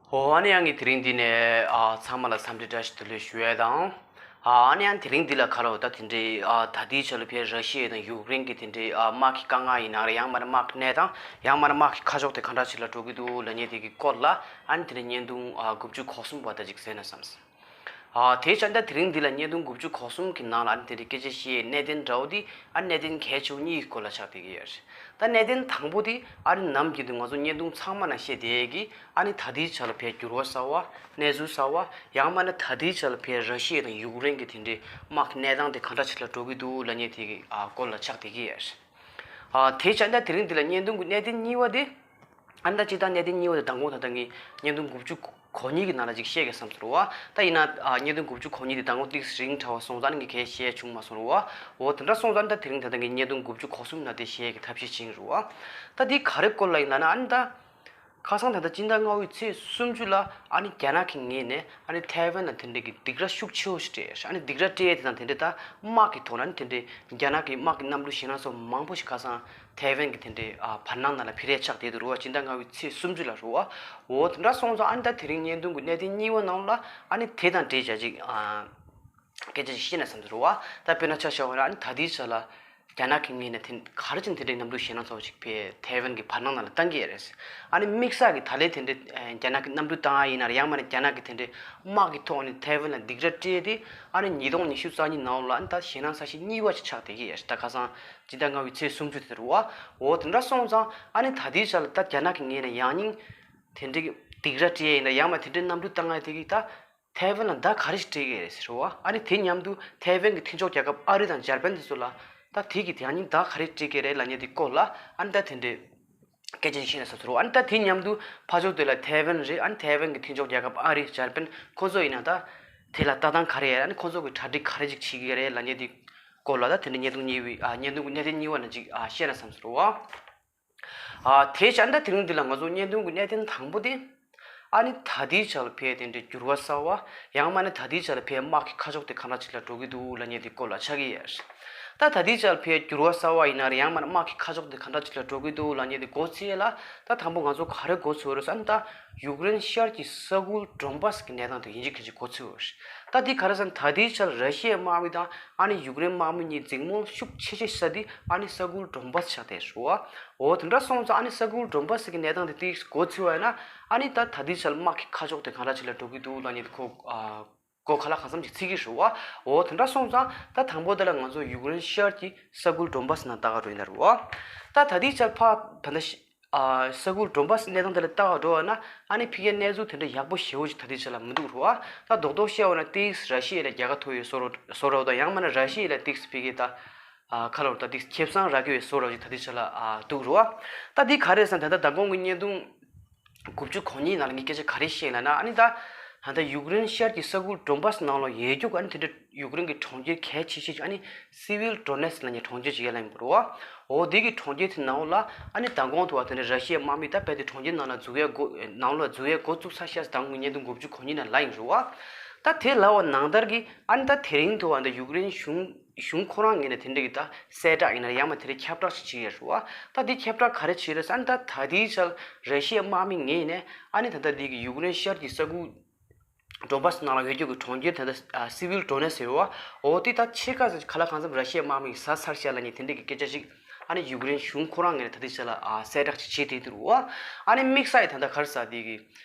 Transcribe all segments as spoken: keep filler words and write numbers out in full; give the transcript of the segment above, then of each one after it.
ཨོ་ཨ་ནི་ཡང་གི་དེ་རིང་འདི་ནས་ཨ་ཚང་མ་ལ་འཚམས་འདྲི་བཀྲ་ཤིས་བདེ་ལེགས་ཞུ་ཡས་དང་། ཨ་ཨ་ནི་ཡང་དེ་རིང་འདི་ལ་ག་རེ་ད་དེ་འདྲའི་ཨ་ད་ལྟའི་ཆ་ལ་ཕར་ར་ཤི་ཡ་དང་ཡུཀ་རེན་གྱི་དེ་འདྲའི་ཨ་དམག་གི་དཀའ་ངལ་ཡིན་ན་རེད། ཡང་མིན་ན་དམག་གི་གནས་སྟངས། ཡང་མིན་ན་དམག་གི་ཁ་ཕྱོགས་དེ་ག་འདྲ་ཞིག་ལ་འགྲོ་གི་འདུག་ལབ་མཁན་དེ་གི་སྐོར་ལ་ཨ་ནི་དེ་འདྲའི་བརྙན་ཐུང་ཨ་དགུ་བཅུ་གོ་གསུམ་པ་ད་ཅིག་གཟིགས་ན་བསམ་སོང་། ཨ་དེ་བྱས་ཙང་དེ་རིང་འདི་ལ་བརྙན་ཐུང་དགུ་བཅུ་གོ་གསུམ་གྱི་ནང་ལ་ཨ་ནི་དེ་འདྲའི་སྐད་ཆ་བཤད་གནད་དོན་འདྲ་བོ་དེ་ཨ་གནད་དོན་གལ་ཆེ་བོ་གཉིས་ཀྱི་སྐོར་ལ་ཆགས་བསྡད་ཀྱི་ཡོད་རེད། ད་གནད་དོན་དང་པོ་དེ་ཨ་ནི་ནམ་རྒྱུན་དུ་ང་ཚོ་བརྙན་ཐུང་ཚང་མ་ནང་བཤད་བསྡད་ཀྱི་ཨ་ནི་ད་ལྟའི་ཆ་ལ་ཕར་འགྱུར་བ་གསར་བ། གནས་ཚུལ་གསར་བ། ཡང་མིན་ན་ད་ལྟའི་ཆ་ལ་ཕར་ར་ཤི་ཡ་དང་ཡུཀ་རེན་གྱི་དེ་འདྲའི་དམག་གི་གནས་སྟངས་དེ་ག་འདྲ་ཞིག་ལ་འགྲོ་གི་འདུག་ལབ་མཁན་དེ་གི་ཨ་སྐོར་ལ་ཆགས་བསྡད་ཀྱི་ཡོད་རེད། ཨ་དེ་བྱས་ཙང་དེ་རིང་འདི་ལ་བརྙན་ཐུང་གི་གནད་དོན་གཉིས་པ་དེ། ཨ་ནི་ད་སྤྱིར་བཏང་གནད་དོན་གཉིས་པ་དེ་མདང་དགོང་ད་ལྟ་ངས་བརྙན་ཐུང་དགུ་བཅུ་གོ་གཉིས་ཀྱི་ནང་ལ་ཅིག་བཤད་གི་བསམ་སོང་རེད་བ། ད་ཡིན་ན་ཨ་བརྙན་ཐུང་དགུ་བཅུ་གོ་གཉིས་དེ་མདང་དགོང་ཏོག་ཙམ་རིང་དྲགས་པ་སོང་ཙང་ཨ་ནི་ངས་གང་ཡང་བཤད་བྱུང་མ་སོང་རེད་བ། འོ་དེ་འདྲ་སོང་ཙང་ཨ་ནི་ད་དེ་རིང་ད་ལྟ་ངས་བརྙན་ཐུང་དགུ་བཅུ་གོ་གསུམ་ནང་དེ་བཤད་གི་ཐབས་ཤེས་བྱེད་ཀྱི་རེད་བ། ད་འདི་ག་རེ་སྐོར་ལ་ཡིན་ལབ་ན་ཨ་ནི་ད། ཁ་སང་ད་ལྟ་སྤྱི་ཟླ་ལྔ་པའི་ཚེས་སུམ་ཅུ་ལ་ཨ་ནི་རྒྱ་ནག་གི་ངོས་ནས་ཨ་ནི་ཐའེ་ཝན་ལ་དེ་འདྲའི་གི་སྡིགས་ར་ཤུགས་ཆེ་བོ་ཞིག་སྤྲད། ཨ་ནི་སྡིགས་ར་སྤྲད་དེ་དང་དེ་འདྲའི་ད་དམག་གི་ཐོག་ནས་ཨ་ནི་དེ་འདྲའི་རྒྱ་ནག་གི་དམག་གི་གནམ་གྲུ་ཞེད་སྣང་ཚ་པོ་མང་པོ་ཞིག་ཁ་སང་ཐའེ་ཝན་གྱི་དེ་འདྲའི་ཨ་བར་སྣང་ནང་ལ་འཕུར་ཡས་ཆགས་བསྡད་འདུག་རེད་བ། སྤྱི་ཟླ་ལྔ་པའི་ཚེས་སུམ་ཅུ་ལ་རེད་བ། འོ་དེ་འདྲ་སོང་ཙང་ཨ་ནི་ད་དེ་རིང་བརྙན་ཐུང་གི་གནད་དོན་གཉིས་པ་ནང་ལ་ཨ་ནི་དེ་དང་འབྲེལ་བྱས་ཅིག་ཨ་སྐད་ཆ་ཞིག་བཤད་ན་བསམ་ཚུལ་རེད་བ། ད་དཔེར་ན་ཆ་བཞག་པ་ན་ཨ་ནི་ད་ལྟའི་ཆ་ལ་རྒྱ་ནག་གི་ངོས་ནས་དེ་ག་རེ་བྱས་ནས་དེ་འདྲའི་གནམ་གྲུ་ཞེད་སྣང་ཚ་པོ་ཞིག་ཕར་ཐའེ་ཝན་གྱི་བར་སྣང་ནང་ལ་བཏང་གི་ཡོད་རེད། ཨ་ནི་དམིགས་བསལ་གྱི་ད་ལན་དེ་འདྲའི་རྒྱ་ནག་གི་གནམ་གྲུ་བཏང་ཡ་ཡིན་ན་རེད། ཡང་མིན་ན་རྒྱ་ནག་གི་དེ་འདྲའི་དམག་གི་ཐོག་ནས་ཐའེ་ཝན་ལ་སྡིགས་ར་སྤྲད་དེ་ཨ་ནི་ཉིས་སྟོང་ཉི་ཤུ་རྩ་གཉིས་ནང་ལ་ཨ་ནི་ད་ཞེད་སྣང་ཚ་ཤོས་གཉིས་པ་ཞིག་ཆགས་བསྡད་ཀྱི་ཡོད་རེད། ད་ཁ་སང་སྤྱི་ཟླ་ལྔ་པའི་ཚེས་སུམ་ཅུ་དེ་རེད་བ། འོ་དེ་འདྲ་སོང་ཙང་ཨ་ནི་ད་ལྟའི་ཆ་ལ་ད་རྒྱ་ནག་གི་ངོས་ནས་ཡང་སྙིང་དེ་འདྲའི་སྡིགས་ར་སྤྲད་ཡ་ཡིན་ན་ཡང་མིན་དེ་འདྲའི་གནམ་གྲུ་བཏང་ཡ་དེ་གིས་ད་ཐའེ་ཝན་ལ་ད་ག་རེ་ཞིག་སྤྲད་ཀྱི་རེད་ཟེར་བ། ཨ་ནི་དེ་མཉམ་དུ་ཐའེ་ཝན་གྱི་མཐུན་ཕྱོགས་རྒྱལ་ཁབ་ཨ་རི་དང་འཇར་པན་དེ་ཚོ་ལ་ད་དེ་གི་དེ་ཡང་སྙིང་ད་ག་རེ་སྤྲད་ཀྱི་རེད་ལབ་མཁན་དེ་སྐོར་ལ་ཨ་ནི་ད་དེ་འདྲའི་སྐད་ཆ་ཞིག་བཤད་ན་བསམ་ཚུལ་རེད་བ། ཨ་ནི་ད་དེ་མཉམ་དུ་ཕར་ཕྱོགས་དེ་ལ་ཐའེ་ཝན་རེད། ཨ་ནི་ཐའེ་ཝན་གྱི་མཐུན་ཕྱོགས་རྒྱལ་ཁབ་ཨ་རི་འཇར་པན་ཁོ་ཚོ་ཡིན་ན་ད་དེ་ལ་ལྟ་སྟངས་ག་རེ་ཡོད། ཨ་ནི་ཁོ་ཚོ་གི་གྲ་སྒྲིག་ག་རེ་ཅིག་བྱེད་ཀྱི་རེད་ལབ་མཁན་དེ་སྐོར་ལ་ད་དེ་འདྲའི་བརྙན་ཐུང་གཉིས་པའི་ཨ་བརྙན་ཐུང་གི་གནད་དོན་གཉིས་པ་ནང་ཅིག་ཨ་བཤད་ན་བསམ་ཚུལ་རེད་བ། ཨ་དེ་བྱས་ད་དེ་རིང་འདི་ལ་ང་ཚོ་བརྙན་ཐུང་གི་གནད་དོན་དང་པོ་དེ། ཨ་ནི་ད་ལྟའི་ཆ་ལ་ཕར་དེ་འདྲའི་འགྱུར་བ་གསར་བ། ཡང་མིན་ན་ད་ལྟའི་ཆ་ལ་ཕར་དམག་གི་ཁ་ཕྱོགས་དེ་ག་འདྲ་ཅིག་ལ་འགྲོ་གི་འདུག་ལབ་མཁན་དེ་སྐོར་ལ་ཆགས་ཀྱི་ཡོད། ད་ད་ལྟའི་ཆ་ལ་ཕར་འགྱུར་བ་གསར་བ་ཡིན་ན་རེད། ཡང་མིན་ན་དམག་གི་ཁ་ཕྱོགས་དེ་ག་འདྲ་ཅིག་ལ་འགྲོ་གི་འདུག་ལབ་མཁན་དེ་མགོ་ཚོས་ཡས་ལ་ད་དང་པོ་ང་ཚོ་ག་རེ་མགོ་ཚོས་རེད་ཟེར་ན། ད་ཡུཀ་རེན་ཤར་གྱི་ས་ཁུལ་ཌོན་བཱ་སི་གི་གནས་སྟངས་དེ་ཡིན་གཅིག་མིན་གཅིག་མགོ་ཚོས་ཡོད་རེད། ད་དེ་ག་རེ་ཟེར་ན་ད་ལྟའི་ཆ་ལ་ར་ཤི་ཡའི་དམག་མི་དང་ཨ་ནི་ཡུཀ་རེན་དམག་མི་གཉིས་འཛིང་རྨོངས་ཤུགས་ཆེ་ཤོས་ས་དེ་ཨ་ནི་ས་ཁུལ་ཌོན་བཱ་སི་ཆགས་བསྡད་རེད་བ། འོ་དེ་འདྲ་སོང་ཙང་ཨ་ནི་ས་ཁུལ་ཌོན་བཱ་སི་གི་གནས་སྟངས་དེ་ཏོག་ཙམ་མགོ་ཚོས་པ་ཡིན་ན་ཨ་ནི་ད་ད་ལྟའི་ཆར་དམག་གི་ཁ་ཕྱོགས་དེ་ག་འདྲ་ཅིག་ལ་འགྲོ་གི་འདུག་ལབ་མཁན་དེ་ཁོ་ཨ་མགོ་ཁ་ལག་གང་འཚམ་ཅིག་ཚོས་ཀྱི་རེད་བ། འོ་དེ་འདྲ་སོང་ཙང་ད་དང་པོ་དེ་ལ་ང་ཚོ་ཡུཀ་རེན་ཤར་གྱི་ས་ཁུལ་ཌོན་བཱ་སི་ནང་ལྟ་ག་འགྲོ་ཡིན་ན་རེད་བ། ད་ད་ལྟའི་ཆར་ཕར་ད་ལྟ་ཤི་ཨ་ས་ཁུལ་ཌོན་བཱ་སི་གནས་སྟངས་དེ་ལ་ལྟ་ག་འགྲོ་བ་ན་ཨ་ནི་ཕ་གིའི་གནས་ཚུལ་དེ་འདྲ་ཡག་པོ་ཞེ་པོ་ཅིག་ད་ལྟའི་ཆར་ལ་མི་འདུག་རེད་བ། ད་རྡོག་རྡོག་བཤད་པ་ན་ཏོག་ཙམ་ར་ཤི་ཡ་ལ་རྒྱལ་ཁ་ཐོབ་ཡོད་བཟོ་འདྲ་བཟོ་འདྲ་བོ་དང་ཡང་མིན་ན་ར་ཤི་ཡ་ལ་ཏོག་ཙམ་ཕ་གི་ད། ཨ་ཁ་ལོར་ད་ཏིག་ཁེ་བཟང་རག་གི་ཡོད་བཟོ་འདྲ་ཅིག་ད་ལྟའི་ཆ་ལ་ཨ་འདུག་རེད་བ། ད་འདི་ག་རེ་ཟེར་ན་ད་ལྟ་མདང་དགོང་གི་བརྙན་ཐུང་དགུ་བཅུ་གོ་གཉིས་ནང་ལ་ངས་སྐད་ཆ་ག་རེ་བཤད་ལབ་ན་ཨ་ནི་ད་ད་ལྟ་ཡུཀ་རེན་ཤར་གྱི་ས་ཁུལ་ཌོན་བཱ་སི་ནང་ལ་ཡོད་རྒྱུ་གི་ཨ་ནི་དེ་འདྲ་ཡུཀ་རེན་གྱི་གྲོང་ཁྱེར་གལ་ཆེ་ཤོས་ཅིག་ཨ་ནི་སི་བིལ་ཌོ་ནེ་སི་ལབ་མཁན་གྲོང་ཁྱེར་ཅིག་ཡོད་ལབ་ཡིན་པ་རེད་བ། འོ་དེ་གི་གྲོང་ཁྱེར་དེ་ནང་ལ་ཨ་ནི་མདང་དགོང་དུ་བ་དེ་འདྲ་ར་ཤི་ཡའི་དམག་མི་ད་རྦད་དེ་གྲོང་ཁྱེར་ནང་ལ་འཛུལ་ཡས་འགོ་ནང་ལ་འཛུལ་ཡས་འགོ་བཙུགས་ཚར་ཤག་ཟེར་མདང་དགོང་གི་བརྙན་ཐུང་དགུ་བཅུ་གོ་གཉིས་ནང་ལབ་ཡིན་རེད་བ། ད་དེ་ལབ་པ་ནང་ལྟར་གྱི་ཨ་ནི་ད་དེ་རིང་དུ་བ་འདི་ཡུཀ་རེན་གཞུང་གཞུང་ཁོ་རང་ངོས་ནས་དེ་འདྲ་གི་ད་གསལ་བསྒྲགས་ཡིན་ན་ཡང་མ་དེ་འདྲ་ཁྱབ་བསྒྲགས་ཤིག་བྱེད་ཡས་རེད་བ། ད་འདི་ཁྱབ་བསྒྲགས་ག་རེ་བྱེད་རེད་ཟེར་ན་ད་ད་ལྟའི་ཆར་ར་ཤི་ཡའི་དམག་མི་ངོས་ནས་ཨ་ནི་ད་ལྟ་འདི་གི་ཡུཀ་རེན་ཤར་གྱི་ས་ཁུལ་ཌོན་བཱ་སི་ནང་ལ་ཡོད་རྒྱུ་གི་གྲོང་ཁྱེར་ད་ལྟ་སི་བིལ་ཌོ་ནེ་སི་ཟེར་བ། འོ་དེ་ད་ཕྱེད་ཀ་ཟེར་ག་ལ་གང་འཚམ་ར་ཤི་ཡའི་དམག་མི་ཟ་ཚར་ཤག་ལབ་མཁན་དེ་འདྲ་གི་སྐད་ཆ་ཞིག་ཨ་ནི་ཡུཀ་རེན་གཞུང་ཁོ་རང་ངོས་ནས་ད་ལྟའི་ཆར་ལ་གསལ་བསྒྲགས་ཅིག་བྱེད་བསྡད་འདུག་རེད་བ། ཨ་ནི་དམིགས་བསལ་ཡིན་ད་ལྟ་ག་རེ་ཟེར་འདི་གི་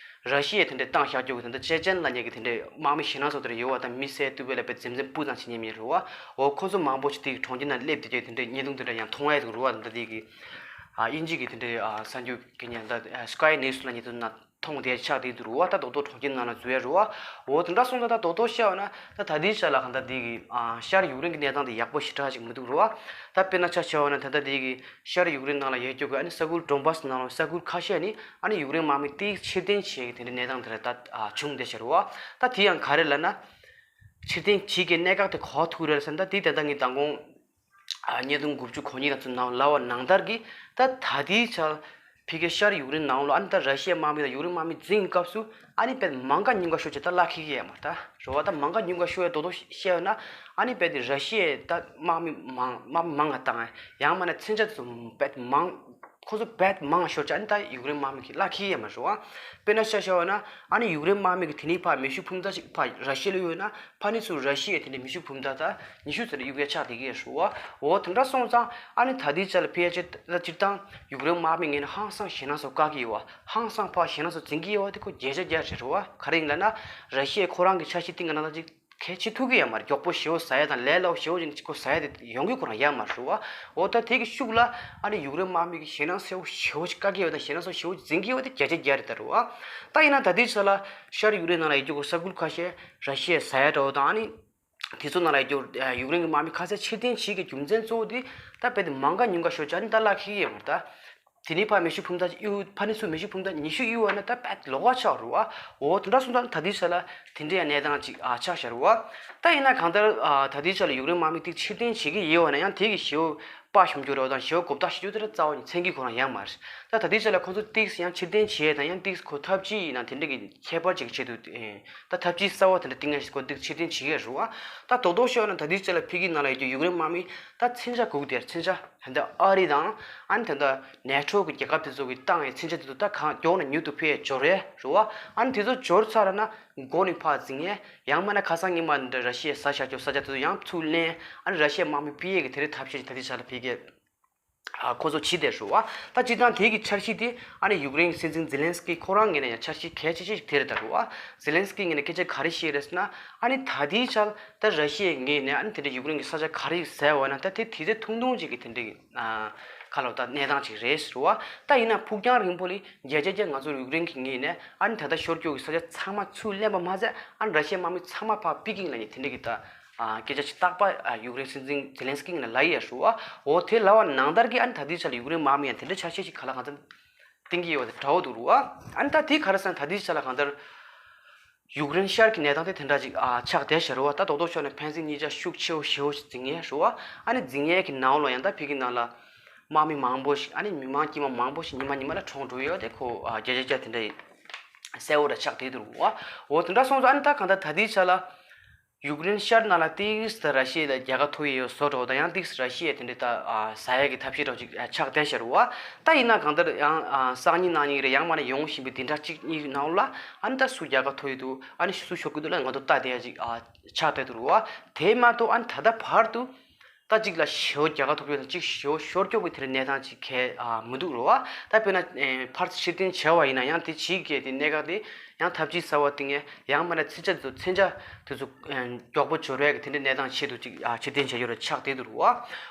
ར་ཤི་ཡས་དེ་འདྲའི་བཏང་བཞག་རྒྱུ་གི་དེ་འདྲ་ཅེ་ཅན་ལབ་མཁན་གྱི་དེ་འདྲའི་དམག་མི་ཞེད་སྣང་ཚ་པོ་དེ་འདྲ་ཡོད་བ། ད་མི་བསད་གཏུབ་པའི་ལ་དཔེ་འཛེམ་འཛེམ་སྤུ་ཙམ་བྱེད་མཁན་མི་རེད་བ། འོ་ཁོ་ཚོ་མང་པོ་ཞིག་དེ་གི་གྲོང་ཁྱེར་ནང་སླེབས་བསྡད་རྒྱུ་དེ་འདྲའི་བརྙན་ཐུང་དེ་འདྲ་ཡང་མཐོང་ཡ་འདུག་རེད་བ། ད་ལྟ་དེ་གི་ཨ་དབྱིན་ཇི་གི་དེ་འདྲའི་ཨ་གསར་འགྱུར་གི་ཉན་ད་ཨ་སི་ཀའི་ནིའུ་སི་ལབ་མཁན་དེ་ཚོ་ནང་མཐོང་བསྡད་ཆགས་བསྡད་འདུག་རེད་བ། ད་རྡོག་རྡོག་གྲོང་ཁྱེར་ནང་ལ་འཛུལ་ཡ་རེད་བ། འོ་དེ་འདྲ་སོང་ཙང་ད་རྡོག་རྡོག་བཤད་པ་ན་ད་ད་ལྟའི་ཆ་ལ་གང་ལྟར་དེ་གི་ཨ་ཤར་ཡུཀ་རེན་གྱི་གནས་སྟངས་དེ་ཡག་པོ་ཞེ་དྲག་ཅིག་མི་འདུག་རེད་བ། ད་དཔེར་ན་ཆ་བཞག་པ་ན་ད་ལྟ་དེ་གི་ཤར་ཡུཀ་རེན་ནང་ལ་ཡོད་རྒྱུ་གི་ཨ་ནི་ས་ཁུལ་ཌོན་བཱ་སི་ནང་ལ་ས་ཁུལ་ཁ་ཤས་ནི་ཨ་ནི་ཡུཀ་རེན་དམག་མི་དེ་ཕྱིར་འཐེན་བྱེད་ཀྱི་དེ་འདྲའི་གནས་སྟངས་དེ་ལ་ད་ཨ་བྱུང་བསྡད་ཤག་རེད་བ། ད་དེ་ཡང་ག་རེ་ལབ་ན། ཕྱིར་འཐེན་བྱེད་ཀྱི་གནད་འགག་དེ་ག་པར་ཐུག་རེད་ཟེར་ན་ད་དེ་ད་ལྟ་ངས་མདང་དགོང་ཨ་བརྙན་ཐུང་དགུ་བཅུ་གོ་གཉིས་ལ་ཚུར་ནང་ལབ་པ་ནང་ལྟར་གྱི་ད་ད་ལྟའི་ཆར་ཕ་གི་ཤར་ཡུཀ་རེན་ནང་ལོགས་ཨ་ནི་ད་ར་ཤི་ཡའི་དམག་མི་དང་ཡུཀ་རེན་དམག་མི་འཛིང་གི་སྐབས་སུ་ཨ་ནི་དཔེ་མང་ག་ཉུང་ག་ཤོས་ཅིག་ད་བརླག་འགྲོ་གི་ཡོད་མ་རེད། ད་རེད་བ། ད་མང་ག་ཉུང་ག་ཤོས་ཡ་རྡོག་རྡོག་བཤད་ཡོད་ན་ཨ་ནི་དཔེ་དེ་ར་ཤི་ཡའི་ད་དམག་མི་མང་དམག་མི་མང་ང་བཏང་ཡང་མིན་ན་མཚོན་ཆ་དེ་ཚོ་དཔེ་མང་ ཁོ་ཚོ་རྦད་མང་ཤོར་ཅིག་ཨ་ནི་ད་ཡུཀ་རེན་དམག་མི་གིས་བརླག་ཁེལ་ཡོད་མ་རེད་བ། དཔེར་ན་ཆ་བཞག་པ་ན་ཨ་ནི་ཡུཀ་རེན་དམག་མི་གིས་དེ་ནས་ཕར་མེ་ཤུགས་འཕུར་མདའ་ཞིག་ཕར་ར་ཤི་ཡ་ལ་གཡུགས་ན་ཕ་ནི་ཚུར་ར་ཤི་ཡས་དེ་འདྲའི་མེ་ཤུགས་འཕུར་མདའ་དང་ཉི་ཤུ་ཙམ་རེ་གཡུག་ཡ་ཆགས་བསྡད་ཀྱི་ཡོད་རེད་བ། འོ་དེ་འདྲ་སོང་ཙང་ཨ་ནི་ད་ལྟའི་ཆ་ལ་ཕལ་ཆེར་ད་སྤྱིར་བཏང་ཡུཀ་རེན་དམག་མི་ངོས་ནས་ཧང་སང་ཞེད་སྣང་ཚ་པོ་བཀག་གི་ཡོད་བ། ཧང་སང་ཕར་ཞེད་སྣང་ཚ་པོ་འཛིན་གྱི་ཡོད་བ་དེ་ཁོ་བརྒྱ་ཆ་བརྒྱ་རེད་བ། ག་རེ་ཡིན་ལབ་ན་ར་ཤི་ཡས་ཁོ་རང་གི་འཆར་གཞི་སྟེང་གི་ནང་ལ་ཅིག་གལ་ཆེ་ཐུབ་ཀྱི་ཡོད་མ་རེད། མགྱོགས་པོ་ཞེ་པོ་ཟ་ཡ་དང་ལས་སླ་པོ་ཞེ་པོ་ཅིག་ཁོ་ཟ་ཡ་དེ་ཡོང་གི་ཁོ་རང་ཡོད་མ་རེད་བ། འོ་ད་དེ་གི་ཤུགས་ལ་ཨ་ནི་ཡུཀ་རེན་དམག་མི་གིས་ཞེད་སྣང་ཚ་པོ་ཞེ་པོ་ཅིག་བཀག་གི་ཡོད་དང་ཞེད་སྣང་ཚ་པོ་ཞེ་པོ་ཅིག་འཛིན་གྱི་ཡོད་དེ་བརྒྱ་ཆ་བརྒྱ་རེད་ད་རེད་བ། ད་ཡིན་ན་ད་ལྟའི་ཆ་ལ་ཤར་ཡུཀ་རེན་ནང་ལ་ཡོད་རྒྱུ་ས་ཁུལ་ཁ་ཤས་ར་ཤི་ཡས་ཟ་ཡ་འདྲ་བོ་དང་ཨ་ནི་དེ་ཚོ་ནང་ལ་ཡོད་རྒྱུ་ཡུཀ་རེན་གྱི་དམག་མི་ཁ་ཤས་ཕྱིར་འཐེན་བྱེད་ཀྱི་རྒྱུ་མཚན་གཙོ་བོ་དེ་ད་རྦད་དེ་མང་ག་ཉུང་ག་ཤོར་ཅིག་ཨ་ནི་ད་བརླག་ཁེལ་གྱི་ཡོད་མ་རེད་ད། དེ་ནས་ཕར་མེ་ཤུགས་འཕུར་མདའ་གཡུག་ཕ་ནི་ཚུར་མེ་ཤུགས་འཕུར་མདའ་ཉི་ཤུ་གཡུག་པ་ན་ད་རྦད་ལོགས་ཀ་ཆགས་རེད་བ། འོ་དེ་འདྲ་སོང་ཙང་ད་ལྟའི་ཆ་ལ་དེ་འདྲའི་ཡང་གནས་སྟངས་ཅིག་ཨ་ཆགས་བཞག་རེད་བ། ད་ཡིན་ན་གང་ལྟར་ཨ་ད་ལྟའི་ཆ་ལ་ཡུཀ་རེན་དམག་མི་དེ་ཕྱིར་འཐེན་བྱེད་ཀྱི་ཡོད་པ་ན་ཡང་དེ་གི་ཞེ་པོ་དཔའ་ཞུམ་རྒྱུ་རེད་བ་དང་ཞེ་པོ་གོ་བརྡ་ཞུ་རྒྱུ་དེ་འདྲ་རྩ་བ་ནས་མཚོན་གྱི་ཁོ་རང་ཡོད་མ་རེད། ད་ད་ལྟའི་ཆ་ལ་ཁོ་ཚོ་ཏིག་ཙམ་ཡང་ཕྱིར་འཐེན་བྱེད་ཡས་དང་ཡང་ཏིག་ཙམ་ཁོ་འཐབ་ཇུས་ཡིན་ན་དེ་འདྲ་གི་ཁྱད་པར་ཅིག་ཆེད་དུ་ཨེ་ད་འཐབ་ཇུས་གསར་པ་དེ་འདྲ་བཏིང་ཡས་ཞིག་ཁོ་ཏིག་ཙམ་ཕྱིར་འཐེན་བྱེད་ཀྱི་ཡོད་རེད་བ། ད་རྡོག་རྡོག་ཤོད་ན་ད་ལྟའི་ཆ་ལ་ཕ་གིའི་ནང་ལ་ཡོད་རྒྱུ་ཡུཀ་རེན་དམག་མི་ད་མཚོན་ཆ་སྒུག་བསྡད་མཚོན་ཆ། ད་ལྟ་ཨ་རི་དང་ཨ་ནི་ད་ལྟ་ནེ་ཊོ་གི་རྒྱལ་ཁབ་དེ་ཚོ་གིས་བཏང་བའི་མཚོན་ཆ་དེ་ཚོ་ད་གང་མགྱོགས་ནས་མྱུར་དུ་ཕར་འབྱོར་རེད་རེད་བ། ཨ་ནི་དེ་ཚོ་འབྱོར་ཚར་ན་མགོ་ནས་ཕར་འཛིང་ཡས། ཡང་མིན་ན་ཁ་སང་ཉི་མ་འདྲ་ར་ཤི་ཡས་ཟ་བཞག་རྒྱུ་ས་ཆ་དེ་ཚོ་ཡང་ཚུར་ལེན། ཨ་ནི་ར་ཤི་ཡའི་དམག་མི་ཕུད་ཡས་ཀྱི་དེ་འདྲའི་ཐབས་ཤེས་ཅིག་ད་ལྟའི་ཆ་ལ་ཕ་གིས་ཨ་ཁོ་ཚོ་བྱས་བསྡད་རེད་བ། ད་སྤྱིར་བཏང་དེ་གི་འཆར་གཞི་དེ་ཨ་ནི་ཡུཀ་རེན་གྱི་སྲིད་འཛིན་ཛེ་ལན་སི་ཀི་ཁོ་རང་ངོས་ནས་ཡང་འཆར་གཞི་གལ་ཆེ་ཤོས་ཤིག་དེ་རེད་ད་རེད་བ། ཛེ་ལན་སི་ཀི་ངོས་ནས་སྐད་ཆ་ག་རེ་བཤད་རེད་ཟེར་ན་ཨ་ནི་ད་ལྟའི་ཆ་ལ་ད་ར་ཤི་ཡའི་ངོས་ནས་ཨ་ནི་དེ་འདྲའི་ཡུཀ་རེན་གྱི་ས་ཆ་ག་རེ་ཟ་བ་ན་ད་དེ་དུས་ཚོད་ཐུང་ཐུང་ཅིག་གི་དེ་འདྲའི་ཨ་ཁ་ལོ་ད་གནས་སྟངས་ཅིག་རེད་ཟེར་བ། ད་ཡིན་ན་ཕུགས་རྒྱང་རིང་པོ་ལ་བརྒྱ་ཆ་བརྒྱ་ང་ཚོ་ཡུཀ་རེན་གྱི་ངོས་ནས་ཨ་ནི་ད་ལྟ་ཤོར་རྒྱུ་གི་ས་ཆ་ཚང་མ་ཚུར་ལེན་པ་མ་ཟད་ཨ་ནི་ར་ཤི་ཡའི་དམག་མི་ཚང་མ་ཕར་ཕུད་ཀྱི་ཡིན་ལབ་མཁན་དེ་འདྲ་གི་ད་ཨ་སྐད་ཆ་ཅིག་རྟག་པར་ཨ་ཡུཀ་རེན་སྲིད་འཛིན་ཛེ་ལན་སི་ཀི་ངོས་ནས་ལབ་ཡོད་ཟེར་བ། འོ་དེ་ལབ་པ་ནང་ལྟར་གྱི་ཨ་ནི་ད་ལྟའི་ཆ་ལ་ཡུཀ་རེན་དམག་མི་ཡང་དེ་འདྲ་འཆར་གཞི་ཞིག་ག་ལ་གང་འཚམ་བཏིང་གི་ཡོད་པ་དེ་འདྲ་བོ་འདུག་རེད་བ། ཨ་ནི་ད་དེ་ག་རེ་ཟེར་ན་ད་ལྟའི་ཆ་ལ་གང་ལྟར། ཡུཀ་རེན་ཤར་གྱི་གནས་སྟངས་དེ་དེ་འདྲ་ཅིག་ཨ་ཆགས་བསྡད་བཞག་རེད་བ། ད་རྡོག་རྡོག་ཤོད་ན་ཕན་ཚུན་གཉིས་ཆ་ཤུགས་ཆེ་བོ་ཞེ་པོ་ཞིག་འཛིང་ཡས་རེད་བ། ཨ་ནི་འཛིང་ཡས་ཀྱི་ནང་ལ་ཡང་ད་ཕ་གིའི་ནང་ལ་དམག་མི་མང་པོ་ཞིག་ཨ་ནི་མི་མང་དཀྱུས་མ་མང་པོ་ཞིག་ཉི་མ་ཉི་མ་ལ་གྲོངས་འགྲོ་ཡོད་དེ་ཁོ་ཨ་བརྒྱ་ཆ་བརྒྱ་དེ་འདྲ་ཡིན་གསལ་བོ་འདྲ་ཆགས་བསྡད་འདུག་རེད་བ། འོ་དེ་འདྲ་སོང་ཙང་ཨ་ནི་ད་གང་ལྟར་ད་ལྟའི་ཆ་ལ་ཡུཀ་རེན་ཤར་ནང་ལ་ཏིག་ཙམ་ར་ཤི་ཡ་ལ་རྒྱལ་ཁ་ཐོབ་ཡས་ཡོད་བཟོ་འདྲ་བོ་དང་ཡང་ཏིག་ཙམ་ར་ཤི་ཡས་དེ་འདྲ་ད་ཨ་ཟ་ཡས་ཀྱི་ཐབས་ཤེས་འདྲ་བོ་ཅིག་ཨ་ཆགས་བསྡད་བཞག་རེད་བ། ད་ཡིན་ན་གང་ལྟར་ཡང་ཨ་སང་ཉིན་གནངས་ཉིན་རེད་ཡང་མིན་ན་ཡོང་བཞིན་པའི་དེ་འདྲ་གཅིག་གཉིས་ནང་ལ་ཨ་ནི་ད་སུ་རྒྱལ་ཁ་ཐོབ་ཡས་འདུག་ཨ་ནི་སུ་ཤོར་གྱི་འདུག་ལབ་ང་ཚོ་ལྟ་བསྡད་ཡ་ཅིག་ཨ་ཆགས་བསྡད་འདུག་རེད་བ། དེ་མ་གཏོགས་ཨ་ནི་ད་ལྟ་བར་དུ་ད་གཅིག་ལ་ཞེ་པོ་རྒྱལ་ཁ་ཐོབ་ཡོད་དང་གཅིག་ཞེ་པོ་ཤོར་རྒྱུ་གི་དེ་འདྲའི་གནས་སྟངས་ཅིག་གང་ཡང་ཨ་མི་འདུག་རེད་བ། ད་དཔེར་ན་ཨེ་ཕར་ཕྱིར་འཐེན་བྱས་པ་ཡིན་ན་ཡང་དེ་ཕྱིའི་གི་དེ་གནད་འགག་དེ་ཡང་ཐབས་ཇུས་གསར་པ་བཏིང་ཡས་ཡང་མིན་ན་མཚོན་ཆ་དེ་ཚོ་མཚོན་ཆ་དེ་ཚོ་ཨེ་མགྱོགས་པོ་འབྱོར་བའི་གི་དེ་འདྲའི་གནས་སྟངས་ཆེད་དུ་ཅིག་ཨ་ཕྱིར་འཐེན་བྱས་ཡོད་རེད་ཆགས་བསྡད་འདུག་རེད་བ།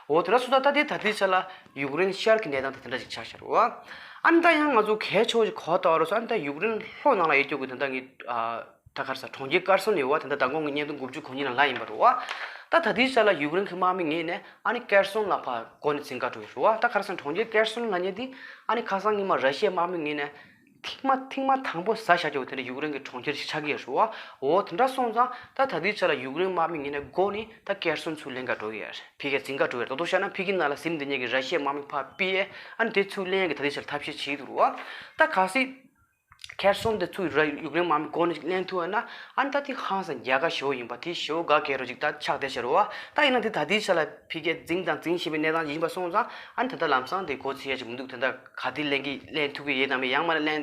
འོ་དེ་འདྲ་སོང་ཙང་ད་དེ་ད་ལྟའི་ཆ་ལ་ཡུཀ་རེན་ཤར་གྱི་གནས་སྟངས་དེ་དེ་འདྲ་ཅིག་ཆགས་བཞག་རེད་བ། ཨ་ནི་ད་ཡང་ང་ཚོ་གལ་ཆེ་བོ་ཞིག་གོ་བལྟ་བ་རེད་སོང་ཨ་ནི་ད་ཡུཀ་རེན་ལྷོ་ནང་ལ་ཡོད་རྒྱུ་གི་དེ་འདྲ་གི་ཨ། ད་ག་རེ་ཟེར་གྲོང་ཁྱེར་ཀེར་སོན་ཡོད་བ། དེ་འདྲ་མདང་དགོང་གི་བརྙན་ཐུང་དགུ་བཅུ་གོ་གཉིས་ནང་ལབ་ཡིན་པ་རེད་བ། ད་ད་ལྟའི་ཆ་ལ་ཡུཀ་རེན་གྱི་དམག་མི་ངོས་ནས་ཨ་ནི་ཀེར་སོན་ལ་ཕར་འགོ་ནས་འཛིང་ག་འགྲོ་ཡི་རེད་བ། ད་ག་རེ་ཟེར་གྲོང་ཁྱེར་ཀེར་སོན་ལབ་མཁན་དེ་ཨ་ནི་ཁ་སང་ཉི་མ་ར་ཤི་ཡའི་དམག་མི་ངོས་ནས་ཐེངས་མ་ཐེངས་མ་དང་པོ་ཟ་བཞག་རྒྱུ་དེ་འདྲ་ཡུཀ་རེན་གྱི་གྲོང་ཁྱེར་ཞིག་ཆགས་ཀྱི་ཡོད་རེད་བ། འོ་དེ་འདྲ་སོང་ཙང་ད་ད་ལྟའི་ཆ་ལ་ཡུཀ་རེན་དམག་མི་ངོས་ནས་འགོ་ནས་ད་ཀེར་སོན་ཚུར་ལེན་ག་འགྲོ་གི་ཡོད་རེད། ཕ་གིར་འཛིང་ག་འགྲོ་གི་ཡོད་རེད། ད་དུང་བཤད་ན་ཕ་གིའི་ནང་ལ་ཟིན་བསྡད་མཁན་གྱི་ར་ཤི་ཡའི་དམག་མི་ཕར་ཕུད་ཡས་ཨ་ནི་དེ་ཚུར་ལེན་གྱི་ད་ལྟའི་ཆ་ལ་ཐབས་ཤེས་བྱེད་ཀྱི་འདུག་རེད་བ། ད་གལ་སྲིད། ཁེར་སོང་དེ་ཚུར་ར་ཡུཀ་རེན་དམག་མི་འགོ་ནས་ལེན་ཐུབ་པ་ན་ཨ་ནི་ད་དེ་ཧང་སང་རྒྱལ་ཁ་ཞེ་པོ་ཡིན་པ་དེ་ཞེ་པོ་དགའ་སྐྱིད་རོ་ཅིག་ད་ཆགས་བསྡད་ཤག་རེད་བ། ད་ཡིན་ན་དེ་ད་ལྟའི་ཆ་ལ་ཕ་གིར་འཛིང་དང་འཛིང་བཞིན་པའི་གནས་སྟངས་ཡིན་པ་སོང་ཙང་ཨ་ནི་ད་ལྟ་ལམ་སང་དེ་འགོ་ཚུགས་ཡ་ཅིག་མི་འདུག་དེ་འདྲ་ག་དུས་ལེན་གི་ལེན་ཐུབ་ཀྱི་ཡོད་དམ་ཡང་མིན་ན་ལེན་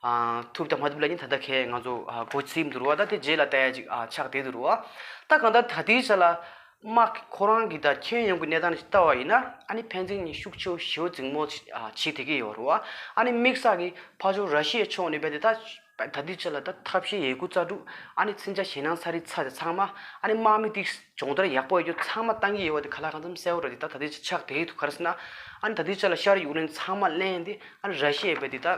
ཨ་ཐུབ་དང་མ་ཐུབ་ལབ་ཡིན་ད་ལྟ་ཁེ་ང་ཚོ་ཨ་འགོ་ཚུགས་མི་འདུག་རེད་བ། ད་དེ་རྗེས་ལ་ལྟ་ཡ་ཅིག་ཨ་ཆགས་བསྡད་འདུག་རེད་བ། ད་གང་ལྟར་ད་ལྟའི་ཆ་ལ། དམག་ཁོ་རང་གི་ད་ཁྱོན་ཡོངས་ཀྱི་གནས་སྟངས་ལ་ལྟ་བ་ཡིན་ན་ཨ་ནི་ཕན་ཚུན་གཉིས་ཤུགས་ཆེ་བོ་ཞེ་པོ་འཛིང་མོ་ཆེ་ཨ་བྱེད་བསྡད་ཀྱི་ཡོད་རེད་བ། ཨ་ནི་དམིགས་བསལ་གྱི་ཕར་ཕྱོགས་ར་ཤི་ཡའི་ཕྱོགས་ནས་རྦད་དེ་ད་ད་ལྟའི་ཆ་ལ་ད་ཐབས་ཤེས་ཡོད་རྒུ་རྩལ་སྤྲུགས་ཨ་ནི་མཚོན་ཆ་ཞེད་སྣང་ཚ་རེ་ཚ་དེ་ཚང་མ་ཨ་ནི་དམག་མི་དེ་སྦྱོང་བརྡར་ཡག་པོ་ཡོད་རྒྱུ་ཚང་མ་བཏང་གི་ཡོད་པ་དེ་ག་ལ་གང་འཚམ་གསལ་པོ་རེད། དེ་ད་ད་ལྟའི་ཆ་ཆགས་བསྡད་ཀྱི་འདུག་ག་རེ་ཟེར་ན་ཨ་ནི་ད་ལྟའི་ཆ་ལ་ཤར་ཡུཀ་རེན་ཚང་མ་ལེན་ཏེ་ཨ་ནི་ར་ཤི་ཡས་རྦད་དེ་ད་